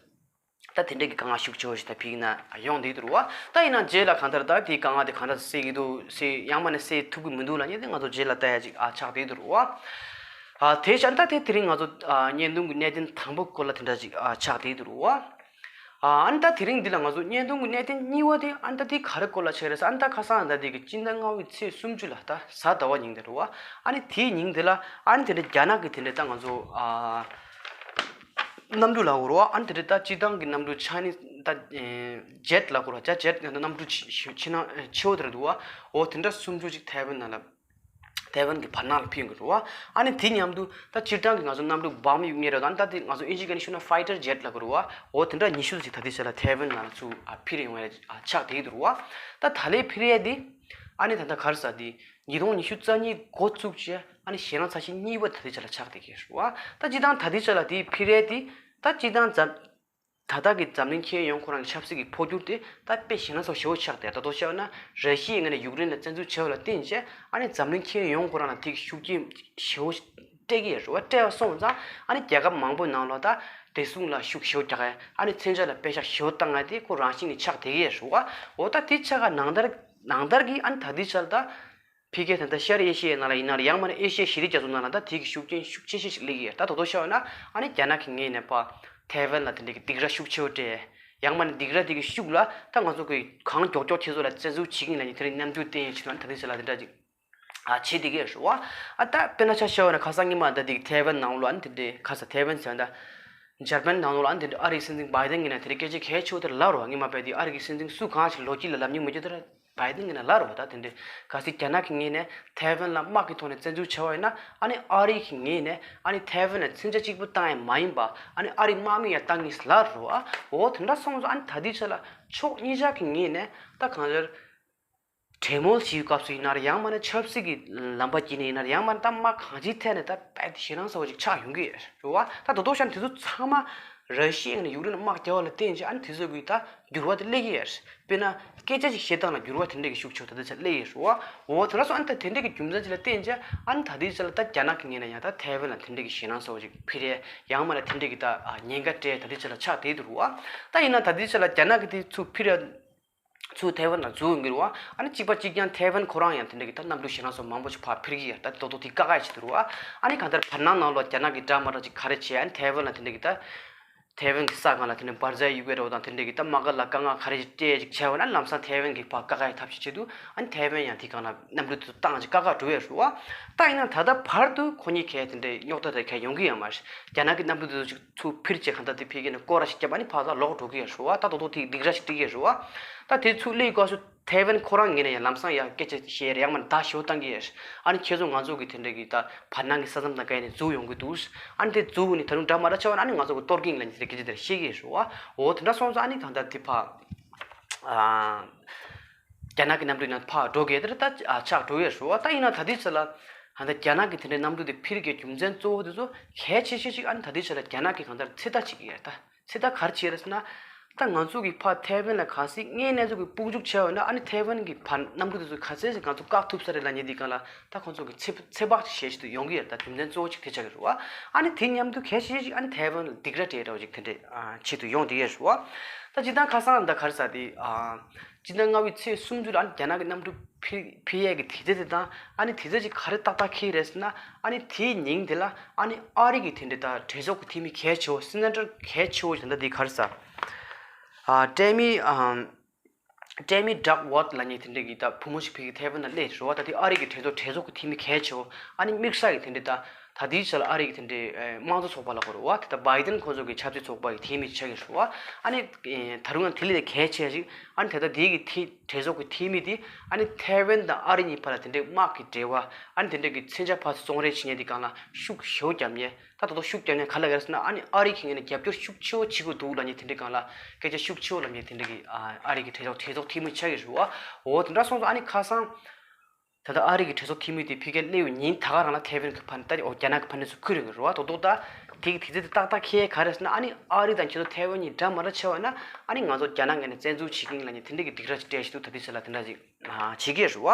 ད་དེ་འདྲའི་གི་དཀའ་ངལ་ཤུགས་ཆེ་བོ་ཞིག་ད་ཕ་གི་ནང་ཡོང་བསྡད་འདུག་རེད་བ། ད་ཡིན་ན་རྗེས་ལ་གང་ལྟར་ད་དེའི་དཀའ་ངལ་དེ་གང་ལྟར་སེལ་གྱི་འདུག་སེལ་ཡང་མིན་ན་སེལ་ཐུབ་ཀྱི་མི་འདུག་ལབ་མཁན་དེ་ང་ཚོ་རྗེས་ལ་ལྟ་ཡ་ཅིག་ཨ་ཆགས་བསྡད་འདུག་རེད་བ། ཨ་དེ་ཆ་ད་དེ་དེ་རིང་ང་ཚོ་ཨ་བརྙན་ཐུང་གི་གནད་དོན་དང་པོ་སྐོར་ལ་དེ་འདྲ་ཅིག་ཨ་ཆགས་བསྡད་འདུག་རེད་བ། ཨ་ཨ་ནི་ད་དེ་རིང་འདི་ལ་ང་ཚོ་བརྙན་ཐུང་གི་གནད་དོན་གཉིས་པ་དེ་ཨ་ནི་ད་དེ་ག་རེ་སྐོར་ལ་ཆགས་རེད་ཟེར། ཨ་ནི་ད་ཁ་སང་ད་དེ་གི་སྤྱི་ཟླ་ལྔ་པའི་ཚེས་སུམ་ཅུ་ལ་ད་གཟའ་ཟླ་བ་ཉིན་དེ་རེད་བ། ཨ་ནི་དེའི་ཉིན་དེ་ལ་ཨ་ནི་དེ་འདྲ་རྒྱ་ནག་གི་དེ་འདྲ་ད་ང་ཚོ་ཨ། གནམ་གྲུ་ལ་འོར་བ་ཨ་ནི་དེ་འདྲ་ད་སྤྱི་བཏང་གི་གནམ་གྲུ་ཆ་ནི་ད་ཇེཊ་ལ་འོར་བ་ཇ་ཇེཊ་གནམ་གྲུ་ཆེ་ཆེ་ན་ཆེ་བོ་དེ་རེད་འདུག་བ། འོ་དེ་འདྲ་སུམ་ཅུ་ཅིག་ཐའེ་ཝན་ནང་ལ་ཐའེ་ཝན་གྱི་བར་སྣང་ལ་ཕེབས་ཡོང་གི་རེད་བ། ཨ་ནི་དེ་མཉམ་དུ་ད་སྤྱིར་བཏང་གི་ང་ཚོ་གནམ་གྲུ་འབར་མ་ཡུག་གཉིས་རེད་དང་ད་དེ་ང་ཚོ་ཨིན་ཇི་སྐད་ནས་ཞུ་ན་ཕའི་ཊར་ཇེཊ་ལ་འོར་བ། འོ་དེ་འདྲ་ཉི་ཤུ་ཙམ་ཅིག་ད་ལྟའི་ཆ་ལ་ཐའེ་ཝན་ནང་ལ་ཚུར་ཨ་འཕུར་ཡོང་བའི་ཨ་ཆགས་བསྡད་ཀྱི་འདུག་བ། ད་ད་ལའི་འཕུར་ཡས་དེ་ཨ་ནི་ད་ལྟ་ག་རེ་ཟེར་དེ། ཉིས་སྟོང་ཉི་ཤུ་རྩ་གཉིས་འགོ་བཙུགས་རྗེས་ཨ་ནི་ཞེད་སྣང་ཚ་ཤོས་གཉིས་པ་ད་ལྟའི་ཆ་ལ་ཆགས་བསྡད་ཀྱི་རེད་བ། ད་སྤྱིར་བཏང་ད་ལྟའི་ཆ་ལ་དེའི་འཕུར་ཡས་དེ་ད་སྤྱིར་བཏང་འཛམ་ད་ལྟ་གི་འཛམ་གླིང་ཁྱོན་ཡོངས་ཁོ་རང་གི་ཆབ་སྲིད་ཀྱི་འཕོ་འགྱུར་དེ་ད་དཔེ་ཞེད་སྣང་ཚ་ཞེ་པོ་ཆགས་བསྡད། ད་དུང་བཤད་ན་ར་ཤི་ཡའི་ངོས་ནས་ཡུཀ་རེན་ལ་བཙན་འཛུལ་བྱས་པ་ལ་བརྟེན་བྱས་ཨ་ནི་འཛམ་གླིང་ཁྱོན་ཡོངས་ཁོ་རང་ལ་དེ་གི་ཤུགས་རྐྱེན་ཞེ་པོ་སྤྲད་ཀྱི་ཡོད་རེད་བ། སྤྲད་པ་སོང་ཙང་ཨ་ནི་རྒྱལ་ཁབ་མང་པོའི་ནང་ལོགས་ད་བདེ་སྲུང་ལ་ཤུགས་ཞེ་པོ་རྒྱག་ཡ་ཨ་ནི་མཚོན་ཆ་ལ་པེ་ཤག་ཞེ་པོ་བཏང་ཡ་དེ་ཁོ་རང་བཞིན་གྱིས་ཆགས་བསྡད་ཀྱི་ཡོད་རེད་བ། འོ་ད་དེ་ཆ་ག་ནང་ལྟར་ནང་ལྟར་གྱི་ཨ་ནི་ད་ལྟའི་ཆར་ད། ཕ་གིའི་ད་ལྟ་ཤར་ཨེ་ཤི་ཡའི་ནང་ལ་ཡིན་ན་རེད། ཡང་མིན་ན་ཨེ་ཤི་ཡའི་ཤེས་རིག་རྒྱ་མཚོ་ནང་ལ་ད་དེ་གི་ཤུགས་རྐྱེན་ཤུགས་ཆེ་ཤོས་ཤིག་སླེབས་ཀྱི་ཡོད། ད་དོ་དོ་ཤོད་ན་ཨ་ནི་རྒྱ་ནག་གི་ངོས་ནས་ཕར་ཐའེ་ཝན་ལ་དེ་འདྲ་གི་སྡིགས་ར་ཤུགས་ཆེ་བོ་སྤྲད། ཡང་མིན་ན་སྡིགས་ར་དེ་གི་ཤུགས་ལ་ད་ང་ཚོ་གི་གང་མགྱོགས་མགྱོགས་ཁྱེད་ཚོ་ལ་བཙན་འཛུལ་བྱེད་ཀྱི་ཡིན་ལབ་ནས་དེ་རིང་མཉམ་འཇུག་བསྟན་ཡས་ཆེད་དུ་ཨ་ནི་ད་ལྟའི་ཆ་ལ་དེ་འདྲ་ཅིག་ཨ་བྱེད་བསྡད་ཀྱི་ཡོད་རེད་བ། ཨ་ད་དཔེར་ན་ཆ་བཞག་པ་ན་ཁ་སང་ཉི་མ་ད་དེ་གི་ཐའེ་ཝན་ནང་ལོགས་ཨ་ནི་དེ་འདྲའི་ཁ་ས་ཐའེ་ཝན་ཟེར་ན་ད། འཇར་པན་ནང་ལོགས་ལ་ཨ་ནི་དེ་འདྲ་ཨ་རིའི་སྲིད་འཛིན་བྷའི་ཏན་ངོས་ནས་དེ་འདྲའི་སྐད་ཆ་གལ་ཆེ་བོ་དེ་ལབ་རེད་བ། སྔོན་མ་བས་དེ་ཨ་རི་གི་སྲིད་འཛིན་སུ་གང་ཞིག་ལོ་རྒྱུས་ལ་ལབ་མྱོང་མེད་རྒྱུ་དེ་འདྲ་བྷའི་ཏན་ངོས་ནས་ལབ་རེད་བ། ད་དེ་འདྲའི་གལ་སྲིད་རྒྱ་ནག་གི་ངོས་ནས་ཐའེ་ཝན་ལ་དམག་གི་ཐོག་ནས་བཙན་འཛུལ་བྱས་པ་ཡིན་ན་ཨ་ནི་ཨ་རི་གི་ངོས་ནས་ཨ་ནི་ཐའེ་ཝན་ལ་མཚོན་ཆ་གཅིག་པུ་བཏང་ཡ་མ་ཡིན་པ་ཨ་ནི་ཨ་རི་དམག་མི་ཡང་བཏང་གི་ཡིན་ལབ་རེད་བ། འོ་དེ་འདྲ་སོང་ཙང་ཨ་ནི་ད་ལྟའི་ཆ་ལ་ཕྱོགས་གཉིས་ཆ་གི་ངོས་ནས་ད་གང་ལྟར། གྲོས་མོལ་བྱེད་སྐབས་སུ་ཡིན་ན་རེད། ཡང་མིན་ན་ཆབ་སྲིད་ཀྱི་ལམ་པ་བརྒྱུད་ནས་ཡིན་ན་རེད། ཡང་མིན་ན་ད་དམག་གང་ཅིའི་ཐད་ནས་ད་རྦད་དེ་ཞེད་སྣང་ཚ་བོ་ཅིག་ཆགས་ཡོང་གི་ཡོད་རེད་བ། ད་དོ་དོ་ཤར་དེ་ཚོ་ཚང་མ་ར་ཤི་ཡ་ནས་ཡུཀ་རེན་ལ་དམག་རྒྱག་པ་ལ་བརྟེན་བྱས་ཨ་ནི་དེ་ཚོ་གི་ད་འགྱུར་བ་དེ་སླེབས་ཀྱི་ཡོད་རེད། དཔེར་ན་སྐད་ཆ་ཅིག་བཤད་སྟངས་ལ་འགྱུར་བ་དེ་འདྲས་ཀྱི་ཤུགས་ཆེ་བོ་ད་ལྟ་ཆ་སླེབས་ཡོད་རེད་བ། འོ་དེ་འདྲ་སོང་ཨ་ནི་ད་དེ་འདྲས་ཀྱི་རྒྱུ་མཚན་ཅིག་ལ་བརྟེན་བྱས་ཨ་ནི་ད་ལྟའི་ཆ་ལ་ད་རྒྱ་ནག་གི་ངོས་ནས་ཡང་ད་ཐའེ་ཝན་ལ་དེ་འདྲས་ཀྱི་ཞེད་སྣང་ཚ་བོ་ཅིག་འཕུར་ཡས་ཡང་མིན་ན་དེ་འདྲས་ཀྱི་ད་ཉེན་ཁ་སྤྲད་ད་ལྟའི་ཆ་ལ་ཆགས་བསྡད་འདུག་རེད་བ། ད་ཡིན་ན་ད་ལྟའི་ཆ་ལ་རྒྱ་ནག་གི་དེ་ཚུར་འཕུར་ཡ། ཚུར་ཐའེ་ཝན་ལ་འཛུལ་ཡོང་གི་རེད་བ། ཨ་ནི་གཅིག་པ་གཅིག་རྐྱང་ཐའེ་ཝན་ཁོ་རང་ཡང་དེ་འདྲ་གི་ད་གནམ་གྲུ་ཞེད་སྣང་ཚ་མང་པོ་ཞིག་ཕར་འཕུར་གྱི་ཡོད་རེད། ད་དོ་དོ་དེ་དཀའ་ཁག་ཆེ་འདུག་རེད་བ། ཨ་ནི་གང་ལྟར་བར་སྣང་ནང་ལོགས་རྒྱ་ནག་གི་འདྲ་མ་འདྲ་ཅིག་ག་རེ་བྱས་ཨ་ནི་ཐའེ་ཝན་ལ་དེ་འདྲ་གི་ད་ཐའེ་ཝན་གི་ས་སྒང་ལ་དེ་འདྲ་འབར་རྫས་གཡུག་གི་རེད་བ་དང་དེ་འདྲ་གི་ད་དམག་སྒར་ལ་དཀའ་ངལ་ག་རེ་ཞིག་སྤྲད་ཅིག་བྱས་པ་ན་ལམ་སང་ཐའེ་ཝན་གི་ཕར་དཀའ་ཁག་ཡི་ཐབས་ཤེས་ཆེད་དུ་ཨ་ནི་ཐའེ་ཝན་ཡང་དེ་སྒང་ལ་གནམ་གྲུ་དེ་ཚོ་བཏང་ཅིག་དཀའ་ཁག་འགྲོ་ཡོད་རེད་བ། ད་ཡིན་ན་ད་ལྟ་བར་དུ་ཁོ་གཉིས་གས་དེ་འདྲའི་རྙོག་དྲ་དེ་གས་ཡོང་གི་ཡོད་མ་རེད། རྒྱ་ནག་གི་གནམ་གྲུ་དེ་ཚོ་ཅིག་ཚུར་འཕུར་བྱས་གང་ལྟར་དེ་ཕ་གི་ནས་སྐོར་ར་ཞིག་བརྒྱབ་ཨ་ནི་ཕར་ཚུར་ལོག་འགྲོ་གི་ཡོད་རེད་བ། ད་དོ་དོ་དེ་སྡིགས་ར་ཞིག་སྤྲད་ཀྱི་ཡོད་རེད་བ། ད་དེ་ཚུར་སླེབས་སྐབས་སུ་ཐའེ་ཝན་ཁོ་རང་ངོས་ནས་ཡང་ལམ་སང་ཡང་སྐད་ཆ་བཤད་རེད། ཡང་མིན་ན་ད་ཞུ་བཏང་གི་ཡོད་རེད། ཨ་ནི་ཁྱེད་ཚོ་ང་ཚོ་གི་དེ་འདྲ་གི་ད་བར་སྣང་གི་ས་མཚམས་དང་འགལ་ནས་འཛུལ་ཡོང་གི་འདུག་ཨ་ནི་དེ་འཛུལ་ནས་ད་དུང་འདྲ་མ་འདྲ་ཆགས་པ་ན་ཨ་ནི་ང་ཚོ་གི་གཏོར་གིན་ལ་ཉིན་དེ་སྐད་ཆ་དེ་བཤད་ཀྱི་ཡོད་རེད་བ། འོ་དེ་འདྲ་སོང་ཙང་ཨ་ནི་ད་ལྟ་དེ་ཕར་ཨ། རྒྱ་ནག་གི་གནམ་གྲུ་ནང་ཕར་འགྲོ་གི་དེར་ད་ཆགས་འགྲོ་ཡོད་རེད་བ། ད་ཡིན་ན་ད་ལྟའི་ཆ་ལ་ཧ་ད་རྒྱ་ནག་གི་དེ་འདྲའི་གནམ་གྲུ་དེ་འཕུར་གྱི་རྒྱུ་མཚན་གཙོ་བོ་དེ་ཚོ་གལ་ཆེ་ཤོས་ཤིག་ཨ་ནི་ད་ལྟའི་ཆ་ལ་རྒྱ་ནག་གིས་གང་ལྟར་ཚོད་ལྟ་བྱེད་ཀྱི་ཡོད་རེད། ད་ཚོད་ལྟ་ག་རེ་བྱེད་རེད་ཟེར་ན། ད་ང་ཚོ་གི་ཕར་ཐའེ་ཝན་ལ་གལ་སྲིད་དངོས་གནས་ཚོ་གི་དཔུང་འཇུག་བྱས་པ་ན་ཨ་ནི་ཐའེ་ཝན་གི་ཕར་གནམ་གྲུ་དེ་ཚོ་ག་ཚད་ཞིག་ང་ཚོ་བཀག་ཐུབ་ས་རེད་ལབ་མཁན་དེ་སྒང་ལ་ད་ཁོང་ཚོ་གི་ཚོད་ཚོད་དཔག་ཅིག་བྱེད་ཆེད་དུ་ཡོང་གི་ཡོད་རེད། ད་རྒྱུ་མཚན་གཙོ་བོ་གཅིག་དེ་ཆགས་ཀྱི་རེད་བ། ཨ་ནི་དེ་མཉམ་དུ་གལ་ཆེ་ཤོས་ཤིག་ཨ་ནི་ཐའེ་ཝན་ལ་སྡིགས་ར་སྤྲད་འདྲ་བོ་ཅིག་དེ་འདྲའི་ཆེད་དུ་ཡོང་བསྡད་ཡོད་རེད་བ། ད་སྤྱིར་བཏང་ཁ་སང་ད་ག་རེ་ཟེར་དེ། སྤྱི་ཟླ་ལྔ་པའི་ཚེས་སུམ་ཅུ་ལ་ཨ་ནི་རྒྱ་ནག་གི་གནམ་གྲུ་འཕུར་འཕུར་ཡས་ཀྱི་དུས་ཚོད་དེ་དང་ཨ་ནི་དུས་ཚོད་ཅིག་ག་རེ་ཏག་ཏག་འཁེལ་རེད་ཟེར་ན། ཨ་ནི་དེའི་ཉིན་དེ་ལ་ཨ་ནི་ཨ་རི་གི་དེ་འདྲའི་ད་གྲོས་ཚོགས་ཀྱི་འཐུས་མི་གལ་ཆེ་བོ་སི་ནེ་ཊར་གལ་ཆེ་བོ་ཞིག་ད་ལྟ་དེ་ག་རེ་ཟེར། ཨ་ཊེ་མི་ཨམ་ Tammy Duckworth ལབ་མཁན་དེ་འདྲ་གི་ད་བུ་མོ་ཞིག་ཕ་གིར་ཐའེ་ཝན་ལ་སླེབས་རེད་བ། ད་དེ་ཨ་རི་གི་གྲོས་ཚོགས་གྲོས་ཚོགས་ཀྱི་འཐུས་མི་གལ་ཆེ་བོ། ཨ་ནི་དམིགས་བསལ་གྱི་དེ་འདྲ་ད་ད་ལྟའི་ཆ་ལ་ཨ་རི་གི་དེ་འདྲ་དམངས་གཙོ་ཚོགས་པ་ལབ་དགོས་རེད་བ། དེ་ད་བྷའི་ཏན་ཁོང་ཚོ་གི་ཆབ་སྲིད་ཚོགས་པ་གི་འཐུས་མི་ཆགས་ཀྱི་རེད་བ། ཨ་ནི་ད་རུང་ཡང་དེ་ལས་གལ་ཆེ་ཞིག་ཨ་ནི་ད་ལྟ་དེ་གི་འཐུས་གྲོས་ཚོགས་ཀྱི་འཐུས་མི་དེ་ཨ་ནི་ཐའེ་ཝན་དང་ཨ་རི་གཉིས་བར་ལ་དེ་འདྲའི་དམག་གི་འབྲེལ་བ། ཨ་ནི་དེ་འདྲ་གི་མཚོན་ཆ་ཕར་ཚུར་བཙོང་རེས་བྱེད་མཁན་དེ་སྒང་ལ་ཤུགས་ཞེ་པོ་བརྒྱབ་མཁན། ད་དོ་དོ་ཤུགས་རྒྱབ་མཁན་ག་ལ་ག་རེ་ཟེར་ན། ཨ་ནི་ཨ་རི་གི་ངོས་ནས་རྒྱབ་སྐྱོར་ཤུགས་ཆེ་བོ་བྱེད་དགོས་འདུག་ལབ་མཁན་དེ་འདྲའི་སྒང་ལ་སྐད་ཆ་ཤུགས་ཆེ་བོ་ལབ་མཁན་དེ་འདྲ་གི་ཨ་ཨ་རི་གི་གྲོས་ཚོགས་གྲོས་ཚོགས་འཐུས་མི་ཆགས་ཀྱི་རེད་བ། འོ་དེ་འདྲ་སོང་ཙང་ཨ་ནི་ཁ་སང་ད་ལྟ་ཨ་རི་གི་གྲོས་ཚོགས་འཐུས་མི་དེ་ཕ་གིར་སླེབས་པའི་ཉིན་ད་ག་རང་ལ་ཐའེ་ཝན་གྱི་ཕ་ནས་ད་འོ་རྒྱ་ནག་གི་ཕ་ནས་སུ་ཁུར་ཡོང་གི་རེད་བ། དོ་དོ་ད་དེ་གི་དུས་ཚོད་དེ་ཏག་ཏག་འཁེལ་ག་རེ་ཟེར་ན། ཨ་ནི་ཨ་རི་དང་ཁྱེད་ཚོ་ཐའེ་ཝན་གཉིས་འདྲ་མ་འདྲ་ཆེ་བ་ན་ཨ་ནི་ང་ཚོ་རྒྱ་ནག་ངོས་ནས་བཙན་འཛུལ་བྱེད་ཀྱི་ཡིན་ལབ་མཁན་དེ་འདྲ་གི་སྡིགས་ར་ཅིག་སྤྲད་བཞིན་འདུག་ད་ལྟའི་ཆ་ལ་དེ་འདྲ་ཅིག་ཨ་བྱེད་ཀྱི་རེད་བ།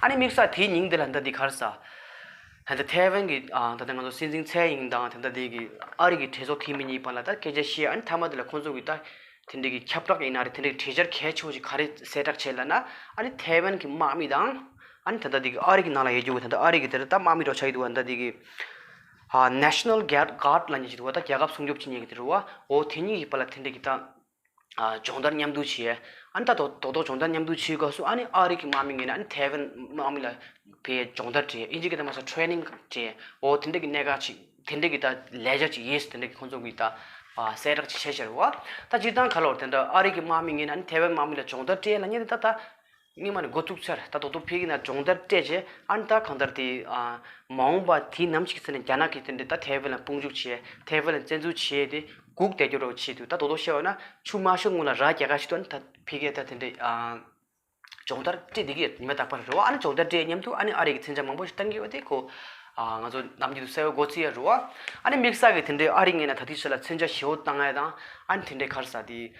ཨ་ནི་དམིགས་བསལ་དེའི་ཉིན་དེ་ལ་ད་འདི་ག་རེ་ཟེར། ད་ལྟ་ཐའེ་ཝན་གྱི་ཨ་ད་ལྟ་ང་ཚོ་སྲིད་འཛིན་ཚའེ་ཨིན་དང་ད་ལྟ་དེ་གི་ཨ་རི་གི་གྲོས་ཚོགས་འཐུས་མི་གཉིས་བར་ལ་ད་སྐད་ཆ་བཤད། ཨ་ནི་མཐའ་མ་དེ་ལ་ཁོང་ཚོ་གི་ད་དེ་འདྲ་གི་ཁྱབ་བསྒྲགས་ཡིན་ན་རེད། དེ་འདྲ་གི་གྲོས་འཆར་གལ་ཆེ་བོ་ཞིག་ག་རེ་གསལ་བསྒྲགས་བྱས་ལབ་ན། ཨ་ནི་ཐའེ་ཝན་གྱི་དམག་མི་དང་ཨ་ནི་ད་ལྟ་དེ་གི་ཨ་རི་གི་ནང་ལ་ཡོད་རྒྱུ་ད་ལྟ་ཨ་རི་གི་དེ་ད་དམག་མི་འདྲ་ཆགས་ཀྱི་འདུག་ད་ལྟ་དེ་གི་ཨ་National Guard Guard ལབ་མཁན་ཞིག་འདུག་བ། ད་རྒྱལ་ཁབ་སྲུང་སྐྱོབ་བྱེད་མཁན་གྱི་དེ་རེད་བ། འོ་དེ་གཉིས་ཀྱི་བར་ལ་དེ་འདྲ་གི་ད། ཨ་སྦྱོང་བརྡར་མཉམ་དུ་བྱས། ཨ་ནི་ད་དོ་དོ་དོ་སྦྱོང་བརྡར་མཉམ་དུ་བྱེད་སྐབས་སུ་ཨ་ནི་ཨ་རི་གི་དམག་མི་ངོས་ནས་ཨ་ནི་ཐའེ་ཝན་དམག་མི་ལ་ཕའི་སྦྱོང་བརྡར་སྤྲད། ཨིན་ཇི་སྐད་དུ་མ་སོང་ཊེ་རེ་ནིང་སྤྲད། འོ་དེ་འདྲ་གི་གནད་འགག་ཅིག་དེ་འདྲ་གི་ད་ལས་འཆར་ཅིག་ཡིན་ཟེར། དེ་འདྲ་གི་ཁོང་ཚོ་གི་ད་ཨ་གསལ་བསྒྲགས་ཅིག་བྱས་བཞག་རེད་བ། ད་སྤྱིར་བཏང་ག་ལ་བར་དེ་འདྲ་ཨ་རི་གི་དམག་མི་ངོས་ནས་ཨ་ནི་ཐའེ་ཝན་དམག་མི་ལ་སྦྱོང་བརྡར་སྤྲད་ལབ་མཁན་དེ་ད་ད། སྔོན་མ་ནས་འགོ་བཙུགས་ཚར། ད་དོ་དོ་ཕ་གི་ནས་སྦྱོང་བརྡར་སྤྲད་རྗེས་ཨ་ནི་ད་གང་ལྟར་དེ་ཨ་མ་འོངས་པ་དེ་ནམ་ཞིག་ཚེ་ནས་རྒྱ་ནག་གིས་དེ་འདྲ་ད་ཐའེ་ཝན་ལ་དཔུང་འཇུག་བྱས། ཐའེ་ཝན་ལ་བཙན་འཛུལ་བྱས་ཏེ་སྒུག་བསྡད་རྒྱུ་རོགས་བྱེད་དུས། ད་དོ་དོ་བཤད་པ་ན་ཆུ་མ་ཤོར་སྔོན་ལ་ར་རྒྱག་ག་ཞིག་ཏུ་ཨ་ནི་ད་ཕ་གིས་ད་དེ་འདྲ་ཨ་སྦྱོང་བརྡར་སྤྲད་བསྡད་ཀྱི་ཡོད། ཉི་མ་རྟག་པར་རེད་བ། ཨ་ནི་སྦྱོང་བརྡར་སྤྲད་མཉམ་དུ་ཨ་ནི་ཨ་རི་གི་མཚོན་ཆ་མང་པོ་ཞིག་བཏང་གི་ཡོད་པ་དེ་ཁོ་ཨ་ང་ཚོ་ནམ་རྒྱུན་དུ་གསལ་བོ་མགོ་ཚོས་ཡ་རེད་བ། ཨ་ནི་དམིགས་བསལ་གྱི་དེ་འདྲའི་ཨ་རི་ངོས་ནས་ད་ལྟའི་ཆ་ལ་མཚོན་ཆ་ཞེ་པོ་བཏང་ཡ་དང་། ཨ་ནི་དེ་འདྲའི་ག་རེ་ཟེར་དེ།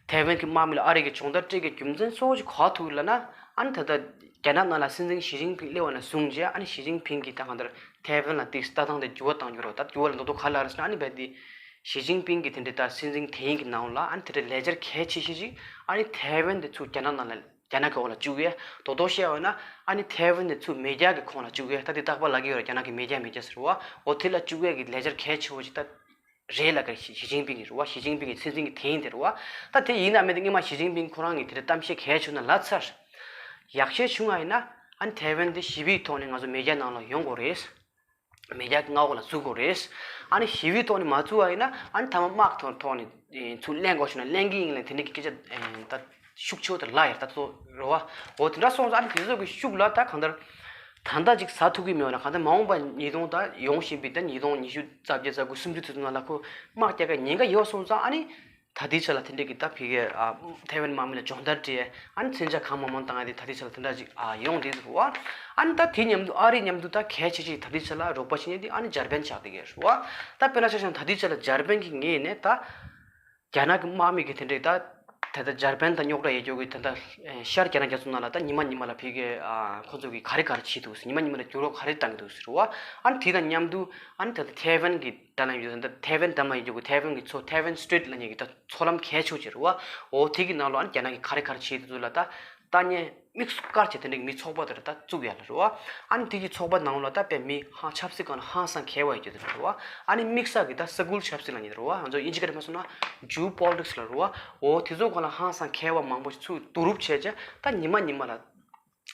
ཐའེ་ཝན་གྱི་དམག་མི་ལ་ཨ་རི་གིས་སྦྱོང་བརྡར་སྤྲད་ཀྱི་རྒྱུ་མཚན་གཙོ་བོ་ཞིག་ག་པར་ཐུག་ཡོད་ལབ་ན། ཨ་ནི་ད་ལྟ་རྒྱ་ནག་ནང་ལ་སྲིད་འཛིན་ཞི་ཅིན་ཕིང་སླེབས་པ་ནས་བཟུང་རྗེས་ཨ་ནི་ཞི་ཅིན་ཕིང་གིས་ད་གང་ལྟར་ཐའེ་ཝན་ལ་དེ་ལྟ་སྟངས་དེ་འགྱུར་བ་བཏང་རྒྱུ་རེད། ད་འགྱུར་བ་ལ་མདོར་དུ་ག་རེ་ལབ་རེད་ཟེར་ན། ཨ་ནི་རྦད་དེ་ཞི་ཅིན་ཕིང་གིས་དེ་འདྲའི་ད་སྲིད་འཛིན་དེ་ཡིན་གྱི་ནང་ལ་ཨ་ནི་དེ་འདྲའི་ལས་འཆར་གལ་ཆེ་ཤོས་ཤིག་ཨ་ནི་ཐའེ་ཝན་དེ་ཚུར་རྒྱ་ནག་ནང་ལ་རྒྱ་ནག་གི་འོག་ལ་བཅུག་ཡས། དོ་དོ་བཤད་པ་ན་ཨ་ནི་ཐའེ་ཝན་དེ་ཚུར་མེ་རྒྱལ་གྱི་ཁོངས་ལ་བཅུག་ཡས། ད་དེ་རྟག་པར་ལབ་ཀྱི་ཡོད་རེད། རྒྱ་ནག་གི་མེ་རྒྱལ་མེ་རྒྱལ་ཟེར་བ། འོ་དེ་ལ་བཅུག་ཡས་ཀྱི་ལས་འཆར་གལ་ཆེ་བོ་ཞིག་ད། རེད་ལབ་ཀྱི་རེད། ཞི་ཞི་ཅིན་ཕིང་གིས་རེད་བ། ཞི་ཅིན་ཕིང་གིས་སྲིད་འཛིན་གྱི་དེ་ཡིན་དེ་རེད་བ། ད་དེ་ཡིན་ན་མེད་དེ་སྔོན་མ་ཞི་ཅིན་ཕིང་ཁོ་རང་གིས་དེ་འདྲ་གཏམ་བཤད་གལ་ཆེ་ན་ལབ་ཚར། ཡག་ཤོས་བྱུང་བ་ཡིན་ན་ཨ་ནི་ཐའེ་ཝན་དེ་ཞི་བའི་ཐོག་ནས་ང་ཚོ་མེ་རྒྱལ་ནང་ལ་ཡོང་དགོས་རེད། མེ་རྒྱལ་གྱི་མངའ་འོག་ལ་བཙུགས་དགོས་རེད། ཨ་ནི་ཞི་བའི་ཐོག་ནས་མ་བཙུགས་པ་ཡིན་ན་ཨ་ནི་ཐ་མ་དམག་ཐོག་ཐོག་ནས་ཚུར་ལེན་དགོས་བྱུང་ན་ལེན་གྱི་ཡིན་ལབ་དེ་འདྲ་གི་སྐད་ཆ་ད། ཤུགས་ཆེ་བོ་དེ་ལབ་ཡོད་རེད། ད་ཚོ་རེད་བ། འོ་དེ་འདྲ་སོང་ཙང་ཨ་ནི་དེ་ཚོ་གི་ཤུགས་ལ་ད་གང་ལྟར་ད་ལྟ་ཅིག་ཟ་ཐུབ་ཀྱི་མེད་པ་ན་གང་ལྟར་མ་འོངས་པ་ཉིས་སྟོང་ད་ཡོང་བཞིན་པའི་ད་ཉིས་སྟོང་ཉི་ཤུ་རྩ་བརྒྱད་རྩ་དགུ་སུམ་ཅུ་ཚོད་ནང་ལ་ཁོ་དམག་རྒྱག་གི་ཉེན་ཁ་ཡོད་སོང་ཙང་། ཨ་ནི་ད་ལྟའི་ཆ་ལ་དེ་འདྲ་གི་ད་ཕ་གིའི་ཨ་ཐའེ་ཝན་དམག་མི་ལ་སྦྱོང་བརྡར་སྤྲད། ཨ་ནི་མཚོན་ཆ་གང་མང་མང་བཏང་ཡ་དེ་ད་ལྟའི་ཆ་ལ་དེ་འདྲ་ཅིག་ཨ་ཡོང་བསྡད་འདུག་བ། ཨ་ནི་ད་དེ་མཉམ་དུ་ཨ་རི་མཉམ་དུ་ད་གལ་ཆེ་ཆེ་ད་ལྟའི་ཆ་ལ་རོགས་པ་བྱེད་མཁན་དེ་ཨ་ནི་འཇར་པན་ཆགས་བསྡད་ཀྱི་རེད་བ། ད་དཔེར་ན་ཆ་བཞག་ན་ད་ལྟའི་ཆ་ལ་འཇར་པན་གྱི་ངོས་ནས་ད། རྒྱ་ནག་གི་དམག་མི་གི་དེ་འདྲའི་ད་ད་ལྟ་འཇར་པན་དང་རྙོག་དྲ་ཡོད་རྒྱུ་གི་ད་ལྟ་ཤར་རྒྱ་ནག་རྒྱ་མཚོ་ནང་ལ་ད་ཉི་མ་ཉི་མ་ལ་ཕ་གི་ཨ་ཁོ་ཚོ་གི་ག་རེ་ག་རེ་བྱེད་འདུག་ཟེར། ཉི་མ་ཉི་མ་ལ་འགྱུར་བ་ག་རེ་བཏང་གི་འདུག་ཟེར་བ། ཨ་ནི་དེ་དང་མཉམ་དུ་ཨ་ནི་ད་ལྟ་ཐའེ་ཝན་གི་ད་ལ་ཡོད་ད་ཐའེ་ཝན་འགྲམ་ལ་ཡོད་རྒྱུ་གི་ཐའེ་ཝན་གི་མཚོ་ཐའེ་ཝན་སི་ཊེཊ་ལབ་མཁན་གི་ད་མཚོ་ལམ་གལ་ཆེ་ཆེ་རེད་བ། འོ་དེ་གི་ནང་ལོགས་ཨ་ནི་རྒྱ་ནག་གི་ག་རེ་ག་རེ་བྱེད་འདུག་ལ་ད། ལྟ་ཉན་དམིགས་སུ་བཀར་བྱས་དེ་འདྲའི་མི་ཚོགས་པ་དེ་འདྲ་ད་བཙུགས་ཡ་ལ་རེད་བ། ཨ་ནི་དེ་གི་ཚོགས་པ་ནང་ལ་ད་དཔེ་མི་ཧང་ཆབ་སྲིད་སྒང་ལ་ཧང་སང་མཁས་པ་ཡོད་རྒྱུ་དེ་འདྲ་རེད་བ། ཨ་ནི་དམིགས་བསལ་གྱི་ད་ས་ཁུལ་ཆབ་སྲིད་ལབ་མཁན་དེ་རེད་བ། ང་ཚོ་དབྱིན་ཇི་སྐད་ནས་མ་སོང་ན་ཇིའོ་པོ་ལི་ཊིག་སི་ལབ་རེད་བ། འོ་དེ་ཚོ་སྒང་ལ་ཧང་སང་མཁས་པ་མང་པོ་ཞིག་ཚུར་བསྡུ་རུབ་བྱས་བྱས་ད་ཉི་མ་ཉི་མ་ལ་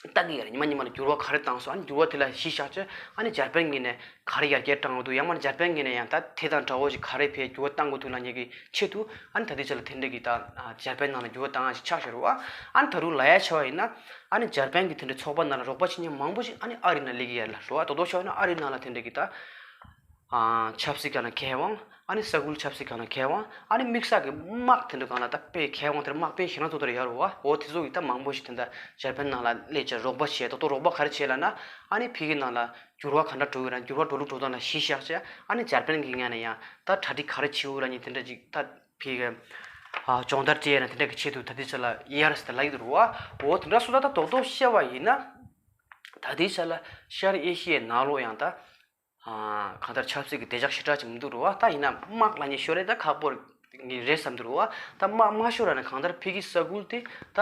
ལྟ་གི་ཡ་རེད། ཉི་མ་ཉི་མ་ལ་འགྱུར་བ་ག་རེ་བཏང་སོང་། ཨ་ནི་འགྱུར་བ་དེ་ལ་གཞི་བཞག་བྱས་ཨ་ནི་འཇར་པན་ངོས་ནས་ག་རེ་ཡར་རྒྱས་བཏང་དགོས་འདུག་ཡང་མིན་འཇར་པན་ངོས་ནས་ཡང་ད་དེ་དང་འདྲ་བོ་ཞིག་ག་རེ་ཕར་འགྱུར་བ་བཏང་དགོས་འདུག་ལབ་མཁན་གྱི་ཆེད་དུ། ཨ་ནི་ད་ལྟའི་ཆ་ལ་དེ་འདྲ་གི་ད་འཇར་པན་ནང་ལ་འགྱུར་བ་བཏང་ཡ་ཞིག་ཆགས་བཞག་རེད་བ། ཨ་ནི་ད་རུང་ལབ་ཡ་ཆ་བ་ཡིན་ན་ཨ་ནི་འཇར་པན་གྱི་དེ་འདྲའི་ཚོགས་པ་ནང་ལ་རོགས་པ་བྱེད་མཁན་མང་པོ་ཞིག་ཨ་ནི་ཨ་རི་ནང་སླེབས་ཀྱི་ཡོད་ལ་རེད་བ། དོ་དོ་ཤོད་ན་ཨ་རི་ནང་ལ་དེ་འདྲ་གི་ད་ཨ་ཆབ་སྲིད་སྒང་ལ་མཁས་དབང་། ཨ་ནི་ས་ཁུལ་ཆབ་སྲིད་སྒང་ལ་མཁས་དབང་། ཨ་ནི་དམིགས་བསལ་གྱི་དམག་དེ་འདྲ་སྒང་ལ་ད་དཔེ་མཁས་དབང་དེར་དམག་དཔོན་ཞེ་དྲག་ཏོག་ཏོ་ཡོད་རེད་བ། འོ་དེ་ཚོ་གི་ད་མང་པོ་ཞིག་དེ་འདྲ་འཇར་པན་ནང་ལ་སླེབས་བྱས་རོགས་པ་བྱས། དོ་དོ་རོགས་པ་ག་རེ་བྱས་ལབ་ན་ཨ་ནི་ཕ་གི་ནང་ལ་འགྱུར་བ་ག་འདྲ་འགྲོ་ཡོད་ན་འགྱུར་བ་འགྲོ་ལུགས་འགྲོ་སྟངས་ལ་གཞི་བཞག་བྱས་ཨ་ནི་འཇར་པན་གྱི་ངོས་ནས་ཡང་ད་གྲ་སྒྲིག་ག་རེ་བྱེད་དགོས་ལབ་མཁན་དེ་འདྲ་ཅིག་ད་ཕ་གི་ཨ་སྦྱོང་བརྡར་སྤྲད་ཡས་ན་དེ་འདྲ་གི་ཆེད་དུ་ད་ལྟའི་ཆ་ལ་ཡར་ཟེར་ལབ་ཀྱི་འདུག་རེད་བ། འོ་དེ་འདྲ་སོང་ཙང་ད་དོ་དོ་བཤད་པ་ཡིན་ན་ད་ལྟའི་ཆ་ལ་ཤར་ཨེ་ཤི་ཡའི་ནང་ལོགས་ཡང་ད་ཨ་གང་ལྟར་ཆབ་སྲིད་ཀྱི་བདེ་འཇགས་ཞེ་དྲག་ཅིག་མི་འདུག་རེད་བ། ད་ཡིན་ན་དམག་ལབ་མཁན་ཤོར་རེད་ད་ཁག་པོ་རེད་བསམ་འདུག་རེད་བ། ད་དམག་མ་ཤོར་བ་ན་གང་ལྟར་ཕ་གི་ས་ཁུལ་དེ་ད་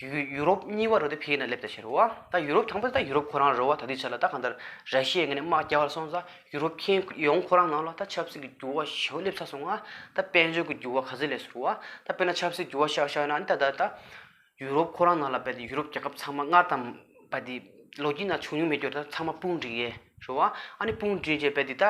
ཡུ་ཡུ་རོབ་གཉིས་པ་རུ་དེ་ཕ་གི་ནང་སླེབས་ད་ཤེས་རེད་བ། ད་ཡུ་རོབ་དང་པོ་དེ་ད་ཡུ་རོབ་ཁོ་རང་རེད་བ། ད་ལྟའི་ཆ་ལ་ད་གང་ལྟར་ར་ཤི་ཡའི་ངོས་ནས་དམག་རྒྱག་པ་སོང་ཙང་ཡུ་རོབ་ཁྱོན་ཡོངས་ཁོ་རང་ནང་ལ་ད་ཆབ་སྲིད་ཀྱི་འགྱུར་བ་ཞེ་པོ་སླེབས་ཚར་སོང་ང་། ད་དཔལ་འབྱོར་གྱི་འགྱུར་བ་ག་ཚོད་སླེབས་སོང་རེད་བ། ད་དཔེར་ན་ཆབ་སྲིད་འགྱུར་བ་བཞག་བཞག་ན་ཨ་ནི་ད་ད་ད། ཡུ་རོབ་ཁོ་རང་ནང་ལ་རྦད་དེ་ཡུ་རོབ་རྒྱལ་ཁབ་ཚང་མ་སྔར་དང་རྦད་དེ་ལོ་རྒྱུས་ནང་བྱུང་མྱོང་མེད་རྒྱུ་ད་ཚང་མ་དཔུང་སྒྲིག་ཡས་རེད་བ། ཨ་ནི་དཔུང་སྒྲིག་བྱས་རྦད་དེ་ད་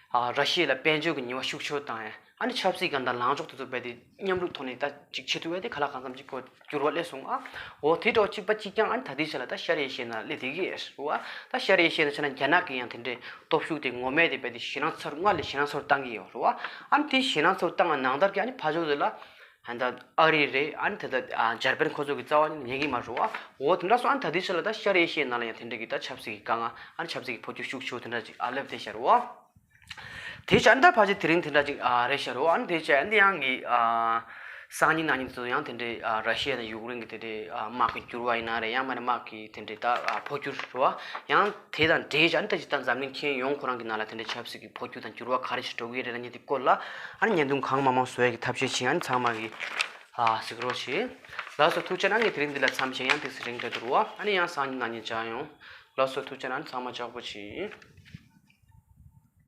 ཨ་ར་ཤི་ཡ་ལ་དཔལ་འབྱོར་གྱི་ཉེས་པ་ཤུགས་ཆེ་བཏང་ཡས། ཨ་ནི་ཆབ་སྲིད་ཀྱང་དང་ལངས་ཕྱོགས་དེ་ཚོ་རྦད་དེ་མཉམ་རུབ་ཐོག་ནས་ད་ཅིག་བྱེད་ཐུབ་ཡས་དེ་ག་ལ་གང་འཚམ་ཅིག་གོ་འགྱུར་བ་སླེབས་སོང་ཨ། འོ་དེ་འདྲ་བོ་གཅིག་པ་གཅིག་རྐྱང་ཨ་ནི་ད་ལྟའི་ཆ་ལ་ད་ཤར་ཨེ་ཤི་ཡའི་ནང་སླེབས་བསྡད་ཀྱི་ཡོད་རེད་བ། ད་ཤར་ཨེ་ཤི་ཡའི་ནང་ཆ་ན་རྒྱ་ནག་གི་ཡང་དེ་འདྲའི་སྟོབས་ཤུགས་དེ་ངོ་མས་དེ་རྦད་དེ་ཞེད་སྣང་ཚ་རུ་སྔར་ལས་ཞེད་སྣང་ཚ་རུ་བཏང་གི་ཡོད་རེད་བ། ཨ་ནི་དེ་ཞེད་སྣང་ཚ་རུ་བཏང་བ་ནང་ལྟར་གྱི་ཨ་ནི་ཕར་ཕྱོགས་དེ་ལ་ཨ་ནི་ད་ཨ་རི་རེད། ཨ་ནི་ད་ལྟ་ཨ་འཇར་པན་ཁོ་ཚོ་གི་རྩ་བ་ཉན་གྱི་མ་རེད་བ། འོ་དེ་འདྲ་སོང་། ཨ་ནི་ད་ལྟའི་ཆ་ལ་ད་ཤར་ཨེ་ཤི་ཡའི་ནང་ལ་ཡང་དེ་འདྲ་གི་ད་ཆབ་སྲིད་ཀྱི་དཀའ་ངལ། ཨ་ནི་ཆབ་སྲིད་ཀྱི་འཕོ་འགྱུར་ཤུགས་ཆེ་བོ་དེ་འདྲ་ཅིག་ཨ་སླེབས་བསྡད་ཤག་རེད་བ། དེ་བྱས་ཨ་ནི་ད་ཕལ་ཆེར་དེ་རིང་དེ་འདྲ་ཅིག་ཨ་རེད་ཤག་རེད་བ། ཨ་ནི་དེ་བྱས་ཨ་ནི་ཡང་གི་ཨ་སང་ཉིན་གནངས་ཉིན་དེ་ཚོ་ཡང་དེ་འདྲའི་ཨ་ར་ཤི་ཡ་དང་ཡུཀ་རེན་གྱི་དེ་འདྲའི་ཨ་དམག་གི་འགྱུར་བ་ཡིན་ན་རེད། ཡང་མིན་ན་དམག་གི་དེ་འདྲའི་ད་ཨ་འཕོ་འགྱུར་རེད་བ། ཡང་དེ་དང་འབྲེལ་བྱས་ཨ་ནི་ད་ཅིག་ད་འཛམ་གླིང་ཁྱོན་ཡོངས་ཁོ་རང་གི་ནང་ལ་དེ་འདྲའི་ཆབ་སྲིད་ཀྱི་འཕོ་འགྱུར་དང་འགྱུར་བ་ག་རེ་ཞིག་འགྲོ་གི་རེད་ལབ་མཁན་དེ་སྐོར་ལ་ཨ་ནི་བརྙན་ཐུང་གང་མང་མང་བཟོ་ཡ་གི་ཐབས་ཤེས་བྱེད། ཨ་ནི་ཚང་མ་གི་ཨ་གཟིགས་རོགས་བྱེད། ལགས་སོ། ཐུགས་རྗེ་གནང་། ངས་དེ་རིང་འདི་ལ་མཚམས་བཞག་ཡང་ཏོག་ཙམ་རིང་འདྲ་འདུག་རེད་བ། ཨ་ནི་ཡང་སང་ཉིན་གནངས་ཉིན་མཇལ་ཡོང་། ལགས་སོ། ཐུགས་རྗེ་གནང་། ཚང་མ་ལྕགས་པོ་བྱེད།